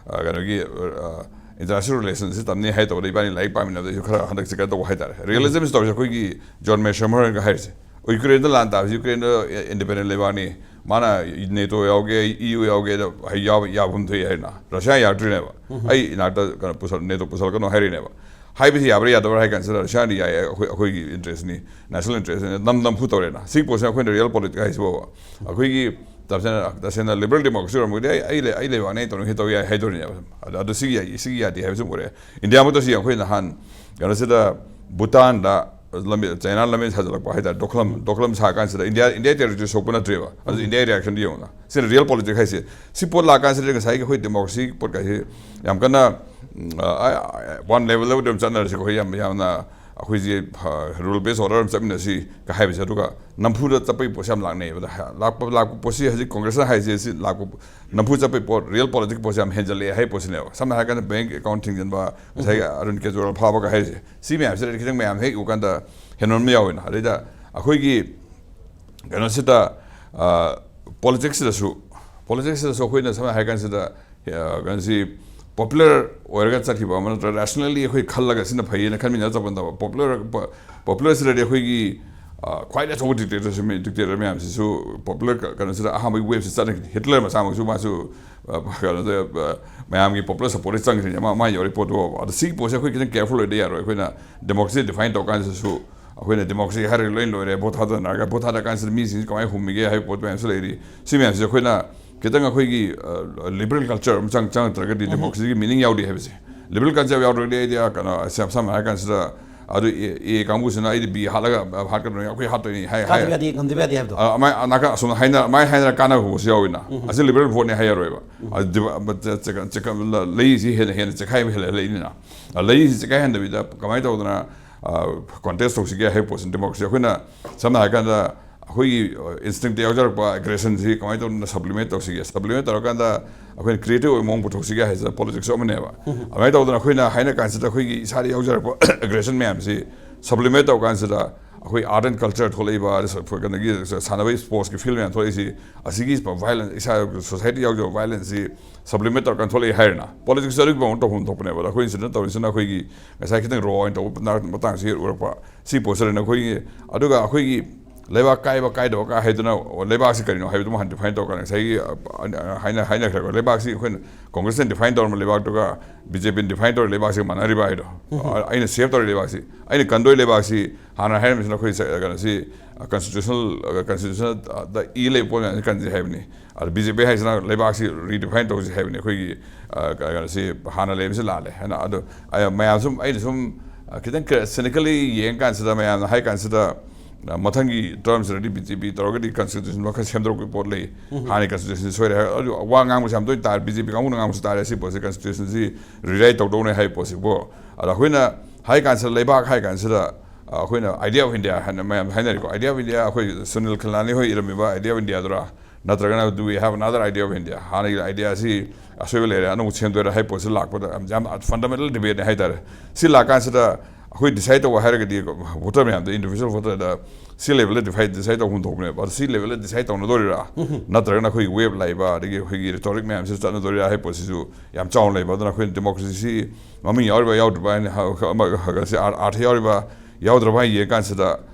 ꯑ, ꯀꯩꯅꯣꯒꯤ, ꯑ, ꯏꯟꯇꯔꯅꯦꯁꯅꯦꯜ ꯔꯤꯂꯦꯁꯟꯁꯤ ꯇꯝꯅꯤ ꯍꯥꯏ ꯇꯧꯕꯗ ꯏꯕꯥꯅꯤ ꯂꯥꯏꯔꯤꯛ ꯄꯥꯃꯤꯟꯅꯕꯗ ꯑꯩꯁꯨ ꯈꯔ ꯍꯟꯗꯛꯁꯦ ꯀꯩꯅꯣ ꯇꯧꯕ ꯍꯥꯏꯇꯥꯔꯦ꯫ ꯔꯤꯌꯦꯂꯤꯖꯝꯁꯤ ꯇꯧꯔꯤꯁꯦ ꯑꯩꯈꯣꯏꯒꯤ ꯖꯣꯟ ꯃꯦꯁꯃꯔꯒ ꯍꯥꯏꯔꯤꯁꯦ꯫ ꯌꯨꯀ꯭ꯔꯦꯟꯗ ꯂꯥꯟ ꯇꯥꯕꯁꯤ ꯌꯨꯀ꯭ꯔꯦꯟꯗ ꯏꯟꯗꯤꯄꯦꯟꯗꯦꯟ ꯂꯩꯕꯥꯛꯅꯤ꯫ ꯃꯥꯅ ꯅꯦꯇꯣ ꯌꯥꯎꯒꯦ, ꯏ ꯌꯨ ꯌꯥꯎꯒꯦ, ꯑꯗ ꯍꯩ ꯌꯥꯎ-, ꯌꯥꯐꯝ ꯊꯣꯛꯏ ꯍꯥꯏꯅ꯫ ꯔꯁꯤꯌꯥ ꯌꯥꯔꯛꯇ꯭ꯔꯤꯅꯦꯕ꯫ ꯑꯩ ꯏꯅꯥꯛꯇ ꯀꯩꯅꯣ ꯄꯨꯁꯜ-, ꯅꯦꯇꯣ ꯄꯨꯁꯜꯂꯛꯀꯅꯣ ꯍꯥꯏꯔꯤꯅꯦꯕ꯫ ꯍꯥꯏꯕꯁꯤ ꯌꯥꯕ꯭ꯔꯥ ꯌꯥꯗꯕ꯭ꯔꯥ ꯍꯥꯏ ꯀꯥꯟꯁꯤꯗ ꯔꯁꯤꯌꯥꯗꯤ ꯌꯥꯏ, ꯑꯩꯈꯣꯏ, ꯑꯩꯈꯣꯏꯒꯤ ꯏꯟꯇꯔꯦꯁꯅꯤ, ꯅꯦꯁꯅꯦꯜ ꯏꯟꯇꯔꯦꯁꯅꯤ, ꯅꯝ-, ꯅꯝꯐꯨ ꯇꯧꯔꯦꯅ꯫ ꯁꯤꯒꯤ ꯄꯣꯠꯁꯤꯅ ꯑꯩꯈꯣꯏꯅ ꯔꯤꯌꯦꯜ ꯄꯣꯂꯤꯇꯤꯛꯁ ꯍꯥꯏꯁꯤꯕꯣꯕ꯫ ꯑꯩꯈꯣꯏꯒꯤ ꯇꯁꯦꯡꯅ, ꯇꯁꯦꯡꯅ ꯂꯤꯕꯔꯦꯜ ꯗꯦꯃꯣꯀ꯭ꯔꯦꯁꯤ ꯑꯣꯏꯔꯝꯃꯒꯗꯤ ꯑꯩ, ꯑꯩ ꯂꯩ-, ꯑꯩ ꯂꯩꯕꯥꯛꯅꯤ, ꯑꯩ ꯇꯧꯅꯤꯡ ꯇꯧ ꯌꯥꯏ ꯍꯥꯏꯗꯣꯔꯤꯅꯦꯕ꯫ ꯑꯗꯣ, ꯑꯗꯣ ꯁꯤꯒꯤ ꯌꯥꯏ, ꯁꯤꯒꯤ ꯌꯥꯗꯦ ꯍꯥꯏꯕꯁꯨ ꯎꯔꯦ꯫ ꯏꯟꯗꯤꯌꯥꯃꯛꯇꯁꯨ ꯌꯦꯡꯉꯨ, ꯑꯩꯈꯣꯏ ꯅꯍꯥꯟ ꯀꯩꯅꯣꯁꯤꯗ ꯚꯨꯇꯥꯟꯗ ꯂꯝꯕꯤ, ꯆꯥꯏꯅꯥ ꯂꯝꯕꯤ ꯁꯥꯖꯤꯜꯂꯛꯄ ꯍꯥꯏꯇꯥꯔꯦ, ꯗꯣꯀ꯭ꯂꯝ, ꯗꯣꯀ꯭ꯂꯝ ꯁꯥ ꯀꯥꯟꯁꯤꯗ ꯏꯟꯗꯤꯌꯥ, ꯏꯟꯗꯤꯌꯥ ꯇꯦꯔꯤꯇꯣꯔꯤ ꯁꯣꯛꯄ ꯅꯠꯇ꯭ꯔꯦꯕ꯫ ꯑꯗꯨ ꯏꯟꯗꯤꯌꯥ ꯔꯤꯌꯦꯛꯁꯟꯗꯨ ꯌꯦꯡꯉꯨꯅ꯫ ꯁꯤꯅ ꯔꯤꯌꯦꯜ ꯄꯣꯂꯤꯇꯤꯛꯁ ꯍꯥꯏꯁꯦ꯫ ꯁꯤ ꯄꯣꯠ ꯂꯥꯛꯀꯥꯟꯁꯤꯗ ꯉꯁꯥꯏꯒꯤ ꯑꯩꯈꯣꯏ ꯗꯦꯃꯣꯀ꯭ꯔꯦꯁꯤ ꯄꯣꯠ ꯀꯥꯏꯁꯦ ꯌꯥꯝ ꯀꯟꯅ, ꯎꯝ, ꯑ, ꯑ, ꯋꯥꯟ ꯂꯦꯚꯦꯜꯗ ꯑꯗꯨꯝ ꯆꯠꯅꯔꯁꯤ, ꯑꯩꯈꯣꯏ ꯌꯥꯝ, ꯌꯥꯝꯅ ꯑꯩꯈꯣꯏꯁꯦ, ꯑ, ꯔꯨꯜ ꯕꯦꯁ ꯑꯣꯔꯗꯔ ꯑꯃ ꯆꯠꯃꯤꯟꯅꯁꯤ ꯀ ꯍꯥꯏꯕꯁꯦ꯫ ꯑꯗꯨꯒ ꯅꯝꯐꯨꯗ ꯆꯠꯄꯒꯤ ꯄꯣꯠꯁꯦ ꯌꯥꯝ ꯂꯥꯛꯅꯩꯌꯦꯕ꯫ ꯑꯗ ꯂꯥꯛꯄ, ꯂꯥꯛꯄ ꯄꯣꯠꯁꯤ ꯍꯧꯖꯤꯛ ꯀꯣꯡꯒ꯭ꯔꯦꯁꯅ ꯍꯥꯏꯁꯦ, ꯁꯤ ꯂꯥꯛꯄ, ꯅꯝꯐꯨ ꯆꯠꯄꯒꯤ ꯄꯣꯠ, ꯔꯤꯌꯦꯜ ꯄꯣꯂꯤꯇꯤꯛꯁ ꯄꯣꯠꯁꯦ ꯌꯥꯝ ꯍꯦꯟꯖꯜꯂꯛꯑꯦ ꯍꯥꯏ ꯄꯣꯠꯁꯤꯅꯦꯕ꯫ ꯁꯝꯅ ꯍꯥꯏꯔꯀꯥꯟꯗ ꯕꯦꯡꯛ ꯑꯦꯀꯥꯎꯟꯠ ꯊꯤꯡꯖꯤꯟꯕ, ꯉꯁꯥꯏꯒꯤ ꯑꯔꯨꯟ ꯀꯦꯖ꯭ꯔꯤꯋꯥꯜ ꯐꯥꯕꯒ ꯍꯥꯏꯔꯤꯁꯦ, ꯁꯤ ꯃꯌꯥꯝꯁꯤꯗ ꯈꯤꯇꯪ ꯃꯌꯥꯝ ꯍꯦꯛ ꯎꯀꯥꯟꯗ ꯍꯦꯟꯃꯟꯕ ꯌꯥꯎꯋꯦꯅ꯫ ꯑꯗꯩꯗ ꯑꯩꯈꯣꯏꯒꯤ ꯀꯩꯅꯣꯁꯤꯗ, ꯑ, ꯄꯣꯂꯤꯇꯤꯛꯁꯁꯤꯗꯁꯨ, ꯄꯣꯂꯤꯇꯤꯛꯁꯁꯤꯗꯁꯨ ꯑꯩꯈꯣꯏꯅ ꯁꯝꯅ ꯍꯥꯏꯔ ꯀꯥꯟꯁꯤꯗ, ꯑ, ꯀꯩꯅꯣꯁꯤ ꯄꯣꯄꯨꯂꯔ ꯑꯣꯏꯔꯒ ꯆꯠꯈꯤꯕ ꯑꯃ ꯅꯠꯇ꯭ꯔꯒ ꯔꯦꯁꯅꯦꯜꯂꯤ ꯑꯩꯈꯣꯏ ꯈꯜꯂꯒ ꯁꯤꯅ ꯐꯩꯌꯦꯅ ꯈꯟꯃꯤꯟꯅ ꯆꯠꯄ ꯅꯠꯇꯕ, ꯄꯣꯄꯨꯂꯔ, ꯄꯣ-, ꯄꯣꯄꯨꯂꯔꯁꯤꯗꯗꯤ ꯑꯩꯈꯣꯏꯒꯤ, ꯈ꯭ꯋꯥꯏꯗꯒꯤ ꯑꯆꯧꯕ ꯗꯤꯛꯇꯦꯇꯔꯁꯤ, ꯗꯤꯛꯇꯦꯇꯔ ꯃꯌꯥꯝꯁꯤꯁꯨ ꯄꯣꯄꯨꯂꯔ ꯀꯩꯅꯣꯁꯤꯗ ꯑꯍꯥꯟꯕꯒꯤ ꯋꯦꯞꯁꯤ ꯆꯠꯅꯈꯤꯅꯤ꯫ ꯍꯤꯠꯂꯔ ꯃꯁꯥꯃꯛꯁꯨ ꯃꯥꯁꯨ ꯀꯩꯅꯣꯗ ꯃꯌꯥꯝꯒꯤ ꯄꯣꯄꯨꯂꯔ ꯁꯞꯄꯣꯔꯠꯇ ꯆꯪꯈ꯭ꯔꯤꯅꯤ꯫ ꯃꯥ ꯃꯥ ꯌꯧꯔꯤ ꯄꯣꯠꯇꯨ ꯐꯥꯎꯕ꯫ ꯑꯗꯣ ꯁꯤꯒꯤ ꯄꯣꯠꯁꯦ ꯑꯩꯈꯣꯏ ꯈꯤꯇꯪ ꯀꯦꯌꯔꯐꯨꯜ ꯑꯣꯏꯗ ꯌꯥꯔꯣꯏ꯫ ꯑꯩꯈꯣꯏꯅ ꯗꯦꯃꯣꯀ꯭ꯔꯦꯁꯤ ꯗꯤꯐꯥꯏꯟ ꯇꯧꯔ ꯀꯥꯟꯁꯤꯗꯁꯨ ꯑꯩꯈꯣꯏꯅ ꯗꯦꯃꯣꯀ꯭ꯔꯦꯁꯤ ꯍꯥꯏꯔꯒ ꯂꯣꯏ ꯂꯣꯏꯔꯦ, ꯚꯣꯠ ꯊꯥꯗꯅꯔꯒ ꯚꯣꯠ ꯊꯥꯗ ꯀꯥꯟꯁꯤꯗ ꯃꯤꯁꯤꯡꯁꯤ ꯀꯃꯥꯏꯅ ꯍꯨꯝꯃꯤꯒꯦ ꯍꯥꯏꯕ ꯄꯣꯠ ꯃꯌꯥꯝꯁꯨ ꯂꯩꯔꯤ꯫ ꯁꯤ ꯃꯌꯥꯝꯁꯤꯁꯨ ꯑꯩꯈꯣꯏꯅ ꯈꯤꯇꯪ ꯑꯩꯈꯣꯏꯒꯤ ꯂꯤꯕꯔꯦꯜ ꯀꯜꯆꯔ ꯑꯃ ꯆꯪ ꯆꯪꯉꯛꯇ꯭ꯔꯒꯗꯤ ꯗꯦꯃꯣꯀ꯭ꯔꯦꯁꯤꯒꯤ ꯃꯤꯅꯤꯡ ꯌꯥꯎꯗꯦ ꯍꯥꯏꯕꯁꯦ꯫ ꯂꯤꯕꯔꯦꯜ ꯀꯜꯆꯔ ꯌꯥꯎꯗ꯭ꯔꯒꯗꯤ ꯑꯩꯗꯤ ꯀꯩꯅꯣ ꯁꯝ- ꯁꯝꯅ ꯍꯥꯏꯔ ꯀꯥꯟꯁꯤꯗ ꯑꯗꯨ ꯑꯦ ꯑꯦ ꯀꯥꯡꯕꯨꯁꯤꯅ ꯑꯩꯗꯤ ꯕꯤ ꯍꯥꯠꯂꯒ ꯍꯥꯠꯀꯗꯣꯏꯅꯤ, ꯑꯩꯈꯣꯏ ꯍꯥꯠꯇꯣꯏꯅꯤ ꯍꯥꯏ ꯍꯥꯏ꯫ ꯀꯥꯗꯕ ꯌꯥꯗꯦ, ꯉꯝꯗꯕ ꯌꯥꯗꯦ ꯍꯥꯏꯕꯗꯣ꯫ ꯑ, ꯑꯃꯥꯏ ꯅꯥꯀꯟ ꯑꯁꯣꯝꯗ ꯍꯥꯏꯅ ꯑꯃꯥꯏ ꯍꯥꯏꯅꯔ ꯀꯥꯟꯅꯕ ꯍꯧꯕꯁꯨ ꯌꯥꯎꯋꯤꯅ꯫ ꯑꯁꯤ ꯂꯤꯕꯔꯦꯜ ꯚꯣꯠꯅꯦ ꯍꯥꯏ ꯌꯥꯔꯣꯏꯕ꯫ ꯑꯗꯨ ꯗꯤꯚ- ꯆ- ꯆ- ꯆ- ꯂꯩꯁꯤ ꯍꯦꯟꯅ ꯍꯦꯟꯅ ꯆꯦꯈꯥꯏꯕ ꯍꯦꯜꯂꯛꯏꯅꯤꯅ꯫ ꯑ, ꯂꯩꯁꯤ ꯆꯦꯈꯥꯏꯍꯟꯗꯕꯤꯗ ꯀꯃꯥꯏꯅ ꯇꯧꯗꯅ ꯀꯣꯟꯇꯦꯁ ꯇꯧꯁꯤꯒꯦ ꯍꯥꯏꯕ ꯄꯣꯠꯁꯤ ꯗꯦꯃꯣꯀ꯭ꯔꯦꯁꯤ꯫ ꯑꯩꯈꯣꯏꯅ ꯁꯝꯅ ꯍꯥꯏꯔꯀꯥꯟꯗ ꯑꯩꯈꯣꯏꯒꯤ ꯏꯟꯁꯇꯤꯡꯛꯇ ꯌꯥꯎꯖꯔꯛꯄ ꯑꯦꯒ꯭ꯔꯦꯁꯟꯁꯤ ꯀꯃꯥꯏꯅ ꯇꯧꯗꯅ ꯁꯕ꯭ꯂꯤꯃꯦꯠ ꯇꯧꯁꯤꯒꯦ, ꯁꯕ꯭ꯂꯤꯃꯦꯠ ꯇꯧꯔꯀꯥꯟꯗ ꯑꯩꯈꯣꯏꯅ ꯀ꯭ꯔꯤꯌꯦꯇꯤꯚ ꯑꯣꯏꯕ ꯃꯑꯣꯡ ꯄꯨꯊꯣꯛꯁꯤꯒꯦ ꯍꯥꯏꯁꯤꯗ ꯄꯣꯂꯤꯇꯤꯛꯁꯁꯨ ꯑꯃꯅꯦꯕ꯫ ꯑꯗꯨꯃꯥꯏꯅ ꯇꯧꯗꯅ ꯑꯩꯈꯣꯏꯅ ꯍꯥꯏꯅ ꯀꯥꯟꯁꯤꯗ ꯑꯩꯈꯣꯏꯒꯤ ꯏꯁꯥꯗ ꯌꯥꯎꯖꯔꯛꯄ ꯑꯦꯒ꯭ꯔꯦꯁꯟ ꯃꯌꯥꯝꯁꯤ ꯁꯕ꯭ꯂꯤꯃꯦꯠ ꯇꯧ ꯀꯥꯟꯁꯤꯗ ꯑꯩꯈꯣꯏ ꯑꯥꯔꯠ ꯑꯦꯟ ꯀꯜꯆꯔ ꯊꯣꯛꯂꯛꯏꯕ, ꯑꯗ ꯁ- ꯀꯩꯅꯣꯒꯤ ꯁꯥꯟꯅꯕꯒꯤ ꯁ꯭ꯄꯣꯔꯠꯁꯀꯤ ꯐꯤꯜ ꯃꯌꯥꯝ ꯊꯣꯛꯂꯛꯏꯁꯤ, ꯑꯁꯤꯒꯤ ꯚꯥꯏꯂꯦꯟꯁ, ꯏꯁꯥ ꯁꯣꯁꯥꯏꯇꯤ ꯌꯥꯎꯖꯕ ꯚꯥꯏꯂꯦꯟꯁꯁꯤ ꯁꯕ꯭ꯂꯤꯃꯦꯠ ꯇꯧꯔꯀꯥꯟꯗ ꯊꯣꯛꯂꯛꯏ ꯍꯥꯏꯔꯦꯅ꯫ ꯄꯣꯂꯤꯇꯤꯛꯁꯁꯨ ꯑꯗꯨꯒꯤ ꯃꯑꯣꯡ ꯇꯧꯐꯝ ꯊꯣꯛꯄꯅꯦꯕ꯫ ꯑꯗꯣ ꯑꯩꯈꯣꯏꯅ ꯁꯤꯗ ꯇꯧꯔꯤꯁꯤꯅ ꯑꯩꯈꯣꯏꯒꯤ ꯉꯁꯥꯏ ꯈꯤꯇꯪ ꯔꯣ ꯑꯣꯏꯅ ꯇꯧꯕ ꯃꯇꯥꯡ- ꯃꯇꯥꯡꯁꯤ ꯎꯔꯛꯄ꯫ ꯁꯤ ꯄꯣꯠꯁꯤꯗꯅ ꯑꯩꯈꯣꯏꯒꯤ, ꯑꯗꯨꯒ ꯑꯩꯈꯣꯏꯒꯤ ꯂꯩꯕꯥꯛ ꯀꯥꯏꯕ ꯀꯥꯏꯗꯕ ꯀꯥ ꯍꯥꯏꯗꯨꯅ ꯂꯩꯕꯥꯛꯁꯤ ꯀꯔꯤꯅꯣ ꯍꯥꯏꯕꯗꯨꯃ ꯍꯥꯟꯅ ꯗꯤꯐꯥꯏꯟ ꯇꯧꯔꯀꯥꯟꯗ ꯉꯁꯥꯏꯒꯤ, ꯑ, ꯍꯥꯏꯅ- ꯍꯥꯏꯅꯈ꯭ꯔꯦꯀꯣ꯫ ꯂꯩꯕꯥꯛꯁꯤ ꯑꯩꯈꯣꯏꯅ ꯀꯣꯡꯒ꯭ꯔꯦꯁꯅ ꯗꯤꯐꯥꯏꯟ ꯇꯧꯔꯝꯕ ꯂꯩꯕꯥꯛꯇꯨꯒ ꯕꯤ ꯖꯦ ꯄꯤꯅ ꯗꯤꯐꯥꯏꯟ ꯇꯧꯔ ꯂꯩꯕꯥꯛꯁꯤ ꯃꯥꯟꯅꯔꯤꯕ ꯍꯥꯏꯗꯣ꯫ ꯑ, ꯑꯩꯅ ꯁꯦꯞ ꯇꯧꯔꯤ ꯂꯩꯕꯥꯛꯁꯤ, ꯑꯩꯅ ꯀꯟꯗꯣꯏ ꯂꯩꯕꯥꯛꯁꯤ, ꯍꯥꯟꯅ ꯍꯥꯏꯔꯝꯃꯤꯁꯤꯅ ꯑꯩꯈꯣꯏ ꯁ- ꯀꯩꯅꯣꯁꯤ, ꯑ, ꯀꯟꯁꯇꯤꯇ꯭ꯌꯨꯁꯅꯦꯜ, ꯑ, ꯀꯟꯁꯇꯤꯇ꯭ꯌꯨꯁꯅꯦꯜꯗ ꯏ ꯂꯩꯕ ꯄꯣꯠ ꯃꯌꯥꯝꯁꯤ ꯀꯟꯁꯤ ꯍꯥꯏꯕꯅꯤ꯫ ꯑꯗ ꯕꯤ ꯖꯦ ꯄꯤ ꯍꯥꯏꯁꯤꯅ ꯂꯩꯕꯥꯛꯁꯤ ꯔꯤꯗꯤꯐꯥꯏꯟ ꯇꯧꯁꯤ ꯍꯥꯏꯕꯅꯤ꯫ ꯑꯩꯈꯣꯏꯒꯤ, ꯑ, ꯀ- ꯀꯩꯅꯣꯁꯤ ꯍꯥꯟꯅ ꯂꯩꯕꯁꯤ ꯂꯥꯜꯂꯦ ꯍꯥꯏꯅ꯫ ꯑꯗꯣ ꯑ, ꯃꯌꯥꯝ ꯁꯨꯝ, ꯑꯩꯅ ꯁꯨꯝ, ꯑ, ꯈꯤꯇꯪ ꯁꯤꯅꯤꯀꯦꯜꯂꯤ ꯌꯦꯡ ꯀꯥꯟꯁꯤꯗ ꯃꯌꯥꯝꯅ ꯍꯥꯏ ꯀꯥꯟꯁꯤꯗ, ꯑ, ꯃꯊꯪꯒꯤ ꯇꯔꯝꯁꯤꯗꯗꯤ ꯕꯤ ꯖꯦ ꯄꯤ ꯇꯧꯔꯒꯗꯤ ꯀꯟꯁꯇꯤꯇ꯭ꯌꯨꯁꯟ ꯃꯈꯜ ꯁꯦꯝꯗꯣꯔꯛꯄꯒꯤ ꯄꯣꯠ ꯂꯩ꯫ ꯍꯥꯟꯅꯒꯤ ꯀꯟꯁꯇꯤꯇ꯭ꯌꯨꯁꯟ ꯁꯣꯏꯔꯦ ꯍꯥꯏ꯫ ꯑꯗꯨ ꯋꯥ ꯉꯥꯡꯕꯁꯤ ꯌꯥꯝ ꯇꯣꯏꯅ ꯇꯥꯔꯦ, ꯕꯤ ꯖꯦ ꯄꯤ ꯀꯥꯡꯕꯨꯅ ꯉꯥꯡꯕꯁꯨ ꯇꯥꯔꯦ꯫ ꯁꯤ ꯄꯣꯠꯁꯤ ꯀꯟꯁꯇꯤꯇ꯭ꯌꯨꯁꯟꯁꯤ ꯔꯤꯔꯥꯏꯠ ꯇꯧꯗꯧꯅꯦ ꯍꯥꯏꯕ ꯄꯣꯠꯁꯤꯕꯨ꯫ ꯑꯗ ꯑꯩꯈꯣꯏꯅ ꯍꯥꯏ ꯀꯥꯟꯁꯤꯗ, ꯂꯩꯕꯥꯛ ꯍꯥꯏ ꯀꯥꯟꯁꯤꯗ, ꯑ, ꯑꯩꯈꯣꯏꯅ ꯑꯥꯏꯗꯤꯌꯥ ꯑꯣꯐ ꯏꯟꯗꯤꯌꯥ ꯍꯥꯏꯅ ꯃꯌꯥꯝ ꯍꯥꯏꯅꯔꯤꯀꯣ꯫ ꯑꯥꯏꯗꯤꯌꯥ ꯑꯣꯐ ꯏꯟꯗꯤꯌꯥ ꯑꯩꯈꯣꯏ ꯁꯨꯅꯤꯜ ꯈꯤꯜꯂꯥꯅꯤ ꯍꯣꯏ ꯏꯔꯝꯃꯤꯕ ꯑꯥꯏꯗꯤꯌꯥ ꯑꯣꯐ ꯏꯟꯗꯤꯌꯥꯗꯨꯔꯥ, ꯅꯠꯇ꯭ꯔꯒꯅ do we have another idea of India? ꯍꯥꯟꯅꯒꯤ ꯑꯥꯏꯗꯤꯌꯥꯁꯤ ꯑꯁꯣꯏꯕ ꯂꯩꯔꯦ, ꯑꯅꯧꯕ ꯁꯦꯝꯗꯣꯏꯔꯥ ꯍꯥꯏꯕ ꯄꯣꯠꯁꯤ ꯂꯥꯛꯄꯗ ꯌꯥꯝ, ꯌꯥꯝ ꯐꯟꯗꯥꯃꯦꯟꯇꯦꯜ ꯗꯤꯕꯦꯠꯅꯦ ꯍꯥꯏꯇꯥꯔꯦ꯫ ꯁꯤ ꯂꯥꯛꯀꯥꯟꯁꯤꯗ ꯑꯩꯈꯣꯏ ꯗꯤꯁꯥꯏꯠ ꯇꯧꯕ ꯍꯥꯏꯔꯒꯗꯤ ꯚꯣꯇꯔ ꯃꯌꯥꯝꯗ, ꯏꯟꯗꯤꯕꯤꯖꯨꯋꯦꯜ ꯚꯣꯇꯔꯗ ꯁꯤ ꯂꯦꯚꯦꯜꯗ ꯗꯤꯐꯥꯏꯠ ꯗꯤꯁꯥꯏꯠ ꯇꯧꯐꯝ ꯊꯣꯛꯄꯅꯦꯕ꯫ ꯑꯗꯣ ꯁꯤ ꯂꯦꯚꯦꯜꯗ ꯗꯤꯁꯥꯏꯠ ꯇꯧꯅꯗꯣꯔꯤꯔꯥ, ꯅꯠꯇ꯭ꯔꯒꯅ ꯑꯩꯈꯣꯏꯒꯤ ꯋꯦꯕ ꯂꯥꯛꯏꯕ, ꯑꯗꯒꯤ ꯑꯩꯈꯣꯏꯒꯤ ꯔꯤꯇꯣꯔꯤꯛ ꯃꯌꯥꯝꯁꯤ ꯆꯠꯅꯗꯣꯔꯤꯔꯥ ꯍꯥꯏꯕ ꯄꯣꯠꯁꯤꯁꯨ ꯌꯥꯝ ꯆꯥꯎꯅ ꯂꯩꯕ꯫ ꯑꯗꯨꯅ ꯑꯩꯈꯣꯏꯅ ꯗꯦꯃꯣꯀ꯭ꯔꯦꯁꯤ ꯃꯃꯤꯡ ꯌꯥꯎꯔꯤꯕ ꯌꯥꯎꯗ꯭ꯔꯤꯕ ꯍꯥꯏꯅ ꯍ- ꯑꯃ ꯍ- ꯁꯤ ꯑꯥꯔ- ꯑꯥꯔꯊ ꯌꯥꯎꯔꯤꯕ ꯌꯥꯎꯗ꯭ꯔꯕ ꯍꯥꯏꯅ ꯌꯦꯡꯉꯀꯥꯟꯁꯤꯗ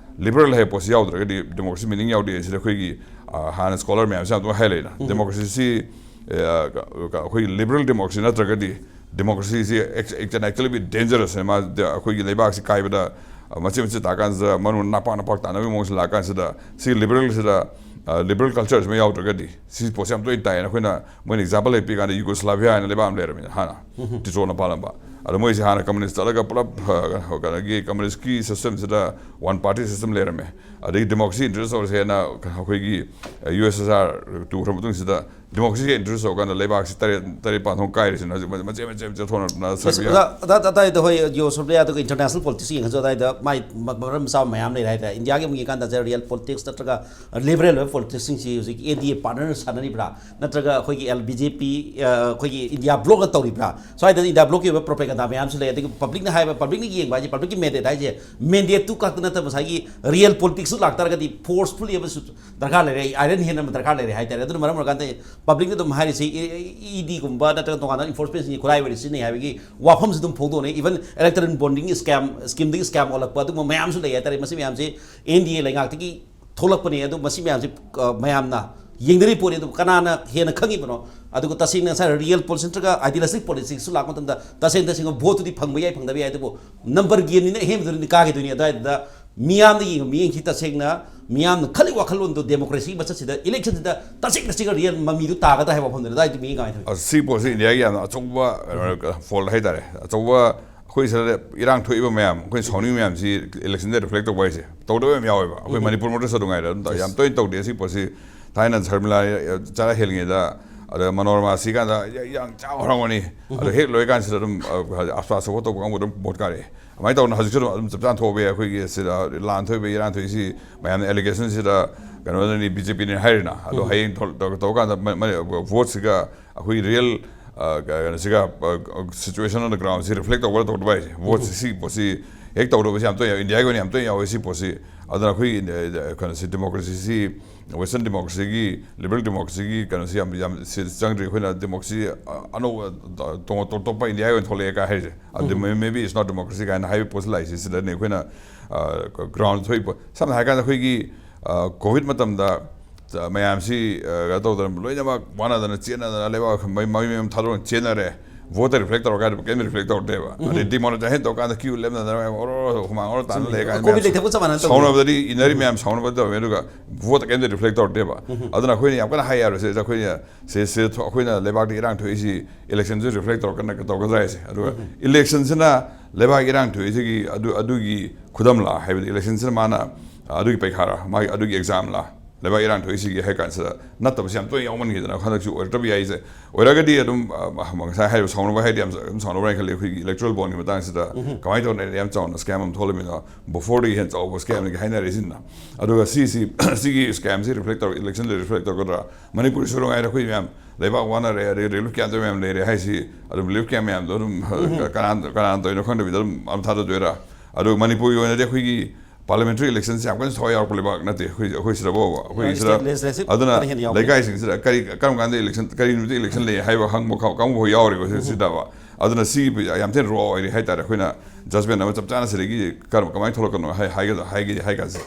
ꯂꯤꯕꯔꯦꯜ ꯍꯥꯏꯕ ꯄꯣꯠꯁꯤ ꯌꯥꯎꯗ꯭ꯔꯒꯗꯤ ꯗꯦꯃꯣꯀ꯭ꯔꯦꯁꯤ ꯃꯤꯅꯤꯡ ꯌꯥꯎꯗꯦ꯫ ꯁꯤꯗ ꯑꯩꯈꯣꯏꯒꯤ, ꯑ, ꯍꯥꯟꯅ ꯁ꯭ꯀꯣꯂꯔ ꯃꯌꯥꯝꯁꯤꯅ ꯑꯗꯨꯝ ꯍꯥꯏ ꯂꯩꯅ, ꯗꯦꯃꯣꯀ꯭ꯔꯦꯁꯤꯁꯤ, ꯑ, ꯀ-, ꯀ-, ꯑꯩꯈꯣꯏꯒꯤ ꯂꯤꯕꯔꯦꯜ ꯗꯦꯃꯣꯀ꯭ꯔꯦꯁꯤ ꯅꯠꯇ꯭ꯔꯒꯗꯤ ꯗꯦꯃꯣꯀ꯭ꯔꯦꯁꯤꯁꯤ ꯑꯦꯛ-, it can actually be dangerous ꯍꯥꯏꯅ ꯃꯥ, ꯑꯩꯈꯣꯏꯒꯤ ꯂꯩꯕꯥꯛꯁꯤ ꯀꯥꯏꯕꯗ, ꯑ, ꯃꯆꯦꯠ ꯃꯆꯦꯠ ꯇꯥꯀꯥꯟꯁꯤꯗ ꯃꯅꯨꯡ ꯅꯄꯥꯛ ꯅꯄꯥꯛ ꯇꯥꯅꯕꯒꯤ ꯃꯑꯣꯡꯁꯤ ꯂꯥꯛꯀꯥꯟꯁꯤꯗ, ꯁꯤ ꯂꯤꯕꯔꯦꯜꯁꯤꯗ, ꯑ, ꯂꯤꯕꯔꯦꯜ ꯀꯜꯆꯔꯁꯤꯃ ꯌꯥꯎꯗ꯭ꯔꯒꯗꯤ ꯁꯤ ꯄꯣꯠꯁꯦ ꯌꯥꯝ ꯇꯣꯏꯅ ꯇꯥꯏꯌꯦꯅ ꯑꯩꯈꯣꯏꯅ, ꯃꯣꯏꯅ ꯑꯦꯛꯖꯥꯝꯄꯜ ꯍꯦꯛ ꯄꯤꯀꯥꯟꯗ ꯌꯨꯒꯣꯁ꯭ꯂꯥꯚꯤꯌꯥ ꯍꯥꯏꯅ ꯂꯩꯕꯥꯛ ꯑꯃ ꯂꯩꯔꯝꯃꯤꯅ ꯍꯥꯟꯅ, ꯇꯤꯇꯣꯅ ꯄꯥꯜꯂꯝꯕ꯫ ꯑꯗꯣ ꯃꯣꯏꯁꯦ ꯍꯥꯟꯅ ꯀꯝꯃꯨꯅꯤꯁ ꯆꯠꯂꯒ ꯄꯨꯂꯞ, ꯑ, ꯀꯩꯅꯣꯒꯤ ꯀꯝꯃꯨꯅꯤꯁꯀꯤ ꯁꯤꯁꯇꯦꯝꯁꯤꯗ ꯋꯥꯟ ꯄꯥꯔꯇꯤ ꯁꯤꯁꯇꯦꯝ ꯂꯩꯔꯝꯃꯦ꯫ ꯑꯗꯒꯤ ꯗꯦꯃꯣꯀ꯭ꯔꯦꯁꯤ ꯏꯟꯇ꯭ꯔꯣꯗ꯭ꯌꯨꯁ ꯇꯧꯔꯁꯦꯅ ꯑꯩꯈꯣꯏꯒꯤ, ꯑ, ꯌꯨ ꯑꯦꯁ ꯑꯦꯁ ꯑꯥꯔ ꯇꯨꯈ꯭ꯔ ꯃꯇꯨꯡꯁꯤꯗ ꯗꯦꯃꯣꯀ꯭ꯔꯦꯁꯤ ꯏꯟꯇ꯭ꯔꯣꯗ꯭ꯌꯨꯁ ꯇꯧꯔꯀꯥꯟꯗ ꯂꯩꯕꯥꯛꯁꯤ ꯇꯔꯦꯠ, ꯇꯔꯦꯠ ꯄꯥꯟꯊꯣꯡ ꯀꯥꯏꯔꯤꯁꯤꯅ ꯍꯧꯖꯤꯛ ꯃꯆꯦꯠ ꯃꯆꯦꯠ ꯃꯆꯦꯠ ꯊꯣꯛꯅ ꯑꯁ, ꯁꯔꯕꯤꯌꯥ꯫ ꯑꯣꯖꯥ, ꯑꯗꯥ-, ꯑꯗꯥꯏꯗ ꯍꯣꯏ, ꯌꯨ ꯑꯦꯁ ꯑꯣꯐ ꯑꯗꯨꯒ ꯏꯟꯇꯔꯅꯦꯁꯅꯦꯜ ꯄꯣꯂꯤꯇꯤꯛꯁ ꯌꯦꯡꯉꯁꯨ ꯑꯗꯥꯏꯗ ꯃꯥꯏ ꯃ-, ꯃꯔꯝ ꯆꯥꯕ ꯃꯌꯥꯝ ꯂꯩꯔꯦ ꯍꯥꯏꯇꯥꯔꯦ꯫ ꯏꯟꯗꯤꯌꯥꯒꯤ ꯑꯃꯨꯛ ꯌꯦꯡꯀꯥꯟꯗ ꯔꯤꯌꯦꯜ ꯄꯣꯂꯤꯇꯤꯛꯁ ꯅꯠꯇ꯭ꯔꯒ ꯂꯤꯕꯔꯦꯜ ꯑꯣꯏꯕ ꯄꯣꯂꯤꯇꯤꯛꯁꯁꯤꯡꯁꯤ ꯍꯧꯖꯤꯛ ꯑꯦꯟ ꯗꯤ ꯑꯦ ꯄꯥꯔꯠꯅꯔꯅ ꯁꯥꯟꯅꯔꯤꯕ꯭ꯔꯥ, ꯅꯠꯇ꯭ꯔꯒ ꯑꯩꯈꯣꯏꯒꯤ ꯑꯦꯜ ꯕꯤ ꯖꯦ ꯄꯤ, ꯑ, ꯑꯩꯈꯣꯏꯒꯤ ꯏꯟꯗꯤꯌꯥ ꯕ꯭ꯂꯣꯛꯅ ꯇꯧꯔꯤꯕ꯭ꯔꯥ? ꯁ꯭ꯋꯥꯏꯗ ꯏꯟꯗꯤꯌꯥ ꯕ꯭ꯂꯣꯛꯀꯤ ꯑꯣꯏꯕ ꯄ꯭ꯔꯣꯄꯦꯒꯟꯗꯥ ꯃꯌꯥꯝꯁꯨ ꯂꯩ꯫ ꯑꯗꯒꯤ ꯄꯕ꯭ꯂꯤꯛꯅ ꯍꯥꯏꯕ, ꯄꯕ꯭ꯂꯤꯛꯅ ꯌꯦꯡꯕ ꯍꯥꯏꯁꯦ, ꯄꯕ꯭ꯂꯤꯛꯀꯤ ꯃꯦꯟꯗꯦꯠ ꯍꯥꯏꯁꯦ ꯃꯦꯟꯗꯦꯠꯇꯨ ꯈꯛꯇ ꯅꯠꯇꯕ ꯉꯁꯥꯏꯒꯤ ꯔꯤꯌꯦꯜ ꯄꯣꯂꯤꯇꯤꯛꯁꯁꯨ ꯂꯥꯛꯇꯥꯔꯒꯗꯤ ꯐꯣꯔꯁꯐꯨꯜꯂꯤ ꯑꯃꯁꯨ ꯗꯔꯀꯥꯔ ꯂꯩꯔꯦ, ꯑꯥꯏꯔꯟ ꯍꯦꯟ ꯑꯃ ꯗꯔꯀꯥꯔ ꯂꯩꯔꯦ ꯍꯥꯏꯇꯥꯔꯦ꯫ ꯑꯗꯨꯅ ꯃꯔꯝ ꯑꯣꯏꯔꯀꯥꯟꯗ ꯄꯕ꯭ꯂꯤꯛꯅ ꯑꯗꯨꯝ ꯍꯥꯏꯔꯤꯁꯤ ꯏ-, ꯏ-, ꯏ ꯗꯤꯒꯨꯝꯕ ꯅꯠꯇ꯭ꯔꯒ ꯇꯣꯉꯥꯟꯕ ꯏꯟꯐꯣꯔꯁꯃꯦꯟꯁꯤꯡꯒꯤ ꯈꯨꯠꯂꯥꯏ ꯑꯣꯏꯅ ꯁꯤꯖꯤꯟꯅꯩ ꯍꯥꯏꯕꯒꯤ ꯋꯥꯐꯝꯁꯨ ꯑꯗꯨꯝ ꯐꯣꯡꯗꯣꯛꯅꯩ꯫ ꯏꯚꯟ ꯏꯂꯦꯛꯇꯣꯔꯦꯜ ꯕꯣꯟꯗꯤꯡ ꯁ꯭ꯀꯦꯝ, ꯁ꯭ꯀꯤꯝꯗꯒꯤ ꯁ꯭ꯀꯦꯝ ꯑꯣꯜꯂꯛꯄ ꯑꯗꯨꯒꯨꯝꯕ ꯃꯌꯥꯝꯁꯨ ꯂꯩ ꯍꯥꯏꯇꯥꯔꯦ꯫ ꯃꯁꯤ ꯃꯌꯥꯝꯁꯤ ꯑꯦꯟ ꯗꯤ ꯑꯦ ꯂꯩꯉꯥꯛꯇꯒꯤ ꯊꯣꯛꯂꯛꯄꯅꯤ꯫ ꯑꯗꯨ ꯃꯁꯤ ꯃꯌꯥꯝꯁꯤ, ꯑ, ꯃꯌꯥꯝꯅ ꯌꯦꯡꯅꯔꯤ ꯄꯣꯠꯅꯤ꯫ ꯑꯗꯨ ꯀꯅꯥꯅ ꯍꯦꯟꯅ ꯈꯪꯉꯤꯕꯅꯣ? ꯑꯗꯨꯒ ꯇꯁꯦꯡꯅ ꯉꯁꯥꯏ ꯔꯤꯌꯦꯜ ꯄꯣꯂꯤꯁꯤ ꯅꯠꯇ꯭ꯔꯒ ꯑꯥꯏꯗꯤꯌꯥꯂꯤꯁꯇꯤꯛ ꯄꯣꯂꯤꯇꯤꯛꯁꯁꯨ ꯂꯥꯛꯄ ꯃꯇꯝꯗ ꯇꯁꯦꯡ ꯇꯁꯦꯡꯕ ꯚꯣꯠꯇꯨꯗꯤ ꯐꯪꯕ ꯌꯥꯏ, ꯐꯪꯗꯕ ꯌꯥꯏ, ꯑꯗꯨꯕꯨ ꯅꯝꯕꯔ ꯒꯦꯝꯅꯤꯅ ꯑꯍꯦꯟꯕꯗꯨꯅꯗꯤ ꯀꯥꯈꯤꯗꯣꯏꯅꯤ꯫ ꯑꯗꯨꯋꯥꯏꯗꯨꯗ ꯃꯤꯌꯥꯝꯅ ꯌꯦꯡꯕ ꯃꯤꯠꯌꯦꯡꯁꯤ ꯇꯁꯦꯡꯅ ꯃꯤꯌꯥꯝꯅ ꯈꯜꯂꯤ ꯋꯥꯈꯜꯂꯣꯟꯗꯣ ꯗꯦꯃꯣꯀ꯭ꯔꯦꯁꯤꯒꯤ ꯃꯁꯛꯁꯤꯗ ꯏꯂꯦꯛꯁꯟꯁꯤꯗ ꯇꯁꯦꯡ ꯇꯁꯦꯡꯅ ꯔꯤꯌꯦꯜ ꯃꯃꯤꯗꯨ ꯇꯥꯒꯗ꯭ꯔꯥ ꯍꯥꯏꯕ ꯋꯥꯐꯝꯗꯨꯅꯤ꯫ ꯑꯗꯨꯋꯥꯏꯗꯨ ꯃꯤꯠꯌꯦꯡ ꯀꯃꯥꯏꯅ ꯇꯧꯏ? ꯑ, ꯁꯤ ꯄꯣꯠꯁꯤ ꯏꯟꯗꯤꯌꯥꯒꯤ ꯌꯥꯝꯅ ꯑꯆꯧꯕ, ꯑ, ꯐꯣꯜ ꯍꯥꯏꯇꯥꯔꯦ꯫ ꯑꯆꯧꯕ ꯑꯩꯈꯣꯏ ꯁꯤꯗ ꯏꯔꯥꯡ ꯊꯣꯛꯏꯕ ꯃꯌꯥꯝ, ꯑꯩꯈꯣꯏ ꯁꯥꯎꯅꯤꯡꯕ ꯃꯌꯥꯝꯁꯤ ꯏꯂꯦꯛꯁꯟꯗ ꯔꯤꯐ꯭ꯂꯦꯛ ꯇꯧꯕ ꯍꯥꯏꯁꯦ ꯇꯧꯗꯕ ꯌꯥꯝ ꯌꯥꯎꯋꯦꯕ꯫ ꯑꯩꯈꯣꯏ ꯃꯅꯤꯄꯨꯔ ꯃꯛꯇꯁꯨ ꯑꯗꯨꯝ ꯉꯥꯏꯔꯦ꯫ ꯑꯗꯨꯝ ꯌꯥꯝ ꯇꯣꯏꯅ ꯇꯧꯗꯦ ꯁꯤ ꯄꯣꯠꯁꯤ꯫ ꯊꯥꯏꯅ ꯁꯔꯃꯤꯂꯥ ꯆꯔꯥ ꯍꯦꯜꯂꯤꯉꯩꯗ, ꯑꯗ ꯃꯅꯣꯔꯃꯥ ꯁꯤ ꯀꯥꯟꯗ ꯌꯥ-, ꯌꯥꯝ ꯆꯥꯎ ꯍꯔꯥꯎꯒꯅꯤ꯫ ꯑꯗꯣ ꯍꯦꯛ ꯂꯣꯏꯀꯥꯟꯁꯤꯗ ꯑꯗꯨꯝ, ꯑ, ꯑꯐ꯭ꯔꯥ ꯁꯣꯛꯄ ꯇꯧꯕ ꯀꯥꯡꯕꯨ ꯑꯗꯨꯝ ꯚꯣꯠ ꯀꯥꯔꯛꯑꯦ꯫ ꯑꯗꯨꯃꯥꯏꯅ ꯇꯧꯗꯅ ꯍꯧꯖꯤꯛꯁꯨ ꯑꯗꯨꯝ, ꯑꯗꯨꯝ ꯆꯞ ꯆꯥꯅ ꯊꯣꯛꯑꯕ ꯌꯥꯏ꯫ ꯑꯩꯈꯣꯏꯒꯤ ꯁꯤꯗ ꯂꯥꯟ ꯊꯣꯛꯏꯕ, ꯏꯔꯥꯡ ꯊꯣꯛꯏꯁꯤ ꯃꯌꯥꯝꯅ ꯑꯦꯂꯤꯒꯦꯁꯟꯁꯤꯗ ꯀꯩꯅꯣꯗꯅꯤ, ꯕꯤ ꯖꯦ ꯄꯤꯅꯤ ꯍꯥꯏꯔꯤꯅ꯫ ꯑꯗꯣ ꯍꯌꯦꯡ ꯊꯣꯛ-, ꯇꯧ-, ꯇꯧꯔꯀꯥꯟꯗ ꯃ-, ꯃ-, ꯚꯣꯠꯁꯤꯒ ꯑꯩꯈꯣꯏꯒꯤ ꯔꯤꯌꯦꯜ, ꯑ, ꯀ-, ꯀꯩꯅꯣꯁꯤꯒ, ꯑ, situation on the ground ꯁꯤ ꯔꯤꯐ꯭ꯂꯦꯛ ꯇꯧꯕ ꯇꯧꯗꯕ ꯍꯥꯏꯁꯦ꯫ ꯚꯣꯠꯁꯤ, ꯁꯤ ꯄꯣꯠꯁꯤ ꯍꯦꯛ ꯇꯧꯗꯕꯁꯤ ꯌꯥꯝ ꯇꯣꯏꯅ ꯌꯥꯎꯋꯤ꯫ ꯏꯟꯗꯤꯌꯥꯒꯤ ꯑꯣꯏꯅ ꯌꯥꯝ ꯇꯣꯏꯅ ꯌꯥꯎꯋꯤ ꯁꯤ ꯄꯣꯠꯁꯤ꯫ ꯑꯗꯨꯅ ꯑꯩꯈꯣꯏꯒꯤ ꯀꯩꯅꯣꯁꯤ, ꯗꯦꯃꯣꯀ꯭ꯔꯦꯁꯤꯁꯤ, ꯋꯦꯁꯇꯔꯟ ꯗꯦꯃꯣꯀ꯭ꯔꯦꯁꯤꯒꯤ, ꯂꯤꯕꯔꯦꯜ ꯗꯦꯃꯣꯀ꯭ꯔꯦꯁꯤꯒꯤ ꯀꯩꯅꯣꯁꯤ ꯌꯥꯝ ꯌꯥꯝ ꯁꯤ ꯆꯪꯗ꯭ꯔꯤ꯫ ꯑꯩꯈꯣꯏꯅ ꯗꯦꯃꯣꯀ꯭ꯔꯦꯁꯤ ꯑꯅꯧꯕ, ꯇꯣꯉꯥꯟ ꯇꯣꯞ ꯇꯣꯞꯄ ꯏꯟꯗꯤꯌꯥꯒꯤ ꯑꯣꯏꯅ ꯊꯣꯛꯂꯛꯑꯦ ꯀꯥꯏ ꯍꯥꯏꯔꯤꯁꯦ꯫ ꯑꯗꯨ maybe it's not democracy ꯀꯥꯏꯅ ꯍꯥꯏꯕ ꯄꯣꯠꯁꯤ ꯂꯥꯛꯏꯁꯦ꯫ ꯁꯤꯗꯅꯤ ꯑꯩꯈꯣꯏꯅ ꯒ꯭ꯔꯥꯎꯟ ꯊꯣꯛꯏ ꯄꯣꯠ꯫ ꯁꯝꯅ ꯍꯥꯏꯔꯀꯥꯟꯗ ꯑꯩꯈꯣꯏꯒꯤ ꯀꯣꯚꯤꯗ ꯃꯇꯝꯗ ꯃꯌꯥꯝꯁꯤ ꯀꯩꯅꯣ ꯇꯧꯗꯅ, ꯂꯣꯏꯅꯃꯛ ꯋꯥꯅꯗꯅ ꯆꯦꯟꯅꯗꯅ, ꯂꯩꯕꯥꯛ ꯃꯩ ꯃꯌꯨꯝ ꯃꯌꯨꯝ ꯊꯥꯗꯣꯛꯑꯒ ꯆꯦꯟꯅꯔꯦ꯫ ꯚꯣꯠꯇ ꯔꯤꯐ꯭ꯂꯦꯛ ꯇꯧꯔꯀꯥꯟꯗ ꯀꯩꯝꯇ ꯔꯤꯐ꯭ꯂꯦꯛ ꯇꯧꯔꯛꯇꯦꯕ꯫ ꯑꯗꯩ ꯗꯤꯃꯣꯅꯤꯇꯥꯏꯖꯦꯁꯟ ꯇꯧꯔꯀꯥꯟꯗ ꯀ꯭ꯌꯨ ꯂꯦꯞꯅꯗꯅ ꯑꯣꯔꯣ ꯑꯣꯔꯣ ꯍꯨꯃꯥꯡ ꯑꯣꯔꯣ ꯇꯥꯅ ꯂꯩ ꯀꯥꯏꯅ ꯀꯣꯚꯤꯗ ꯃꯌꯥꯝ ꯂꯩꯇꯕꯒ ꯆꯞ ꯃꯥꯟꯅꯅ ꯇꯧꯋꯤ꯫ ꯁꯥꯎꯅꯕꯗꯗꯤ ꯏꯟꯅꯔꯤ ꯃꯌꯥꯝ ꯁꯥꯎꯅꯕ ꯇꯧꯋꯦ, ꯑꯗꯨꯒ ꯚꯣꯠꯇ ꯀꯩꯝꯇ ꯔꯤꯐ꯭ꯂꯦꯛ ꯇꯧꯔꯛꯇꯦꯕ꯫ ꯑꯗꯨꯅ ꯑꯩꯈꯣꯏꯅ ꯌꯥꯝ ꯀꯟꯅ ꯍꯥꯏ ꯌꯥꯔꯣꯏꯁꯦ꯫ ꯑꯩꯈꯣꯏꯅ ꯁꯤ ꯁꯤ ꯑꯩꯈꯣꯏꯅ ꯂꯩꯕꯥꯛꯇ ꯏꯔꯥꯡ ꯊꯣꯛꯏꯁꯤ ꯏꯂꯦꯛꯁꯟꯁꯨ ꯔꯤꯐ꯭ꯂꯦꯛ ꯇꯧꯔꯛꯀꯅ ꯇꯧꯒꯗ꯭ꯔꯥ ꯍꯥꯏꯁꯦ꯫ ꯑꯗꯨꯒ ꯏꯂꯦꯛꯁꯟꯁꯤꯅ ꯂꯩꯕꯥꯛ ꯏꯔꯥꯡ ꯊꯣꯛꯏꯁꯤꯒꯤ ꯑꯗꯨ ꯑꯗꯨꯒꯤ ꯈꯨꯗꯝꯂꯥ, ꯍꯥꯏꯕꯗꯤ ꯏꯂꯦꯛꯁꯟꯁꯤꯅ ꯃꯥꯅ ꯑꯗꯨꯒꯤ ꯄꯩꯈꯥꯔ, ꯃꯥꯒꯤ ꯑꯗꯨꯒꯤ ꯑꯦꯛꯖꯥꯝꯂꯥ? ꯂꯩꯕꯥꯛ ꯏꯔꯥꯡ ꯊꯣꯛꯏꯁꯤꯒꯤ ꯍꯥꯏ ꯀꯥꯟꯁꯤꯗ ꯅꯠꯇꯕꯁꯤ ꯌꯥꯝ ꯇꯣꯏꯅ ꯌꯥꯎꯃꯟꯈꯤꯗꯅ ꯍꯟꯗꯛꯁꯨ ꯑꯣꯏꯔꯛꯇꯕ ꯌꯥꯏꯁꯦ꯫ ꯑꯣꯏꯔꯒꯗꯤ ꯑꯗꯨꯝ, ꯑ, ꯉꯁꯥꯏ ꯍꯥꯏꯔꯤꯕ ꯁꯥꯎꯅꯕ ꯍꯥꯏꯗꯤ ꯌꯥꯝ, ꯌꯥꯝ ꯁꯥꯎꯅꯕ ꯍꯥꯏꯅ ꯈꯜꯂꯤ꯫ ꯑꯩꯈꯣꯏꯒꯤ ꯏꯂꯦꯛꯇꯣꯔꯦꯜ ꯕꯣꯟꯒꯤ ꯃꯇꯥꯡꯁꯤꯗ ꯀꯃꯥꯏꯅ ꯇꯧꯅ ꯌꯥꯝ ꯆꯥꯎꯅ ꯁ꯭ꯀꯦꯝ ꯑꯃ ꯊꯣꯛꯂꯃꯤꯅꯣ, ꯕꯣꯐꯣꯔꯗꯒꯤ ꯍꯦꯟꯅ ꯆꯥꯎꯕ ꯁ꯭ꯀꯦꯝꯅꯤꯒ ꯍꯥꯏꯅꯔꯤꯁꯤꯅ꯫ ꯑꯗꯨꯒ ꯁꯤꯁꯤ, ꯁꯤꯒꯤ ꯁ꯭ꯀꯦꯝꯁꯤ ꯔꯤꯐ꯭ꯂꯦꯛ ꯇꯧꯔ, ꯏꯂꯦꯛꯁꯟꯗ ꯔꯤꯐ꯭ꯂꯦꯛ ꯇꯧꯒꯗ꯭ꯔꯥ? ꯃꯅꯤꯄꯨꯔꯁꯨ ꯉꯥꯏꯔꯦ, ꯑꯩꯈꯣꯏ ꯃꯌꯥꯝ ꯂꯩꯕꯥꯛ ꯋꯥꯅꯔꯦ, ꯑꯗꯩ ꯔꯤꯂꯤꯐ ꯀꯦꯝꯞꯇ ꯃꯌꯥꯝ ꯂꯩꯔꯦ ꯍꯥꯏꯁꯤ, ꯑꯗꯨꯝ ꯔꯤꯂꯤꯐ ꯀꯦꯝꯞ ꯃꯌꯥꯝꯗꯣ ꯑꯗꯨꯝ ꯀꯅꯥ, ꯀꯅꯥꯅ ꯇꯧꯔꯤꯅꯣ ꯈꯪꯗꯕꯤꯗ ꯑꯗꯨꯝ, ꯑꯗꯨꯝ ꯊꯥꯗꯗꯣꯏꯔꯥ? ꯑꯗꯨ ꯃꯅꯤꯄꯨꯔꯒꯤ ꯑꯣꯏꯅꯗꯤ ꯑꯩꯈꯣꯏꯒꯤ ꯄꯥꯔꯂꯤꯌꯥꯃꯦꯟꯇꯔꯤ ꯏꯂꯦꯛꯁꯟꯁꯦ ꯌꯥꯝ ꯀꯟꯅ ꯊꯋꯥꯏ ꯌꯥꯎꯔꯛꯄ ꯂꯩꯕꯥꯛ ꯅꯠꯇꯦ ꯑꯩꯈꯣꯏ, ꯑꯩꯈꯣꯏ ꯁꯤꯗ ꯐꯥꯎꯕ꯫ ꯑꯩꯈꯣꯏ ꯁꯤꯗ, ꯂꯦꯖꯤꯁꯂꯦꯇꯤꯚ ꯑꯗꯨꯅ ꯈꯔ ꯍꯦꯟꯅ ꯌꯥꯎꯕ꯫ ꯂꯩꯀꯥꯏꯁꯤꯡꯁꯤꯗ ꯀꯔꯤ, ꯀꯔꯝ ꯀꯥꯟꯗ ꯏꯂꯦꯛꯁꯟ, ꯀꯔꯤ ꯅꯨꯃꯤꯠꯇ ꯏꯂꯦꯛꯁꯟ ꯂꯩ ꯍꯥꯏꯕ ꯍꯪꯕ ꯀꯥꯡꯕꯨ ꯐꯥꯎ ꯌꯥꯎꯔꯤꯕ ꯁꯤꯗꯕ꯫ ꯑꯗꯨꯅ ꯁꯤꯒꯤ ꯌꯥꯝ ꯊꯤꯅ ꯔꯣ ꯑꯣꯏꯔꯤ ꯍꯥꯏꯇꯥꯔꯦ꯫ ꯑꯩꯈꯣꯏꯅ ꯖꯁꯃꯦꯟ ꯑꯃ ꯆꯞ ꯆꯥꯅ ꯁꯤꯗꯒꯤ ꯀꯔꯝ, ꯀꯃꯥꯏꯅ ꯊꯣꯛꯂꯛꯀꯅꯣ ꯍꯥꯏ-, ꯍꯥꯏꯒꯗ-, ꯍꯥꯏꯒꯦ ꯍꯥꯏ ꯀꯥꯟꯁꯤꯗ꯫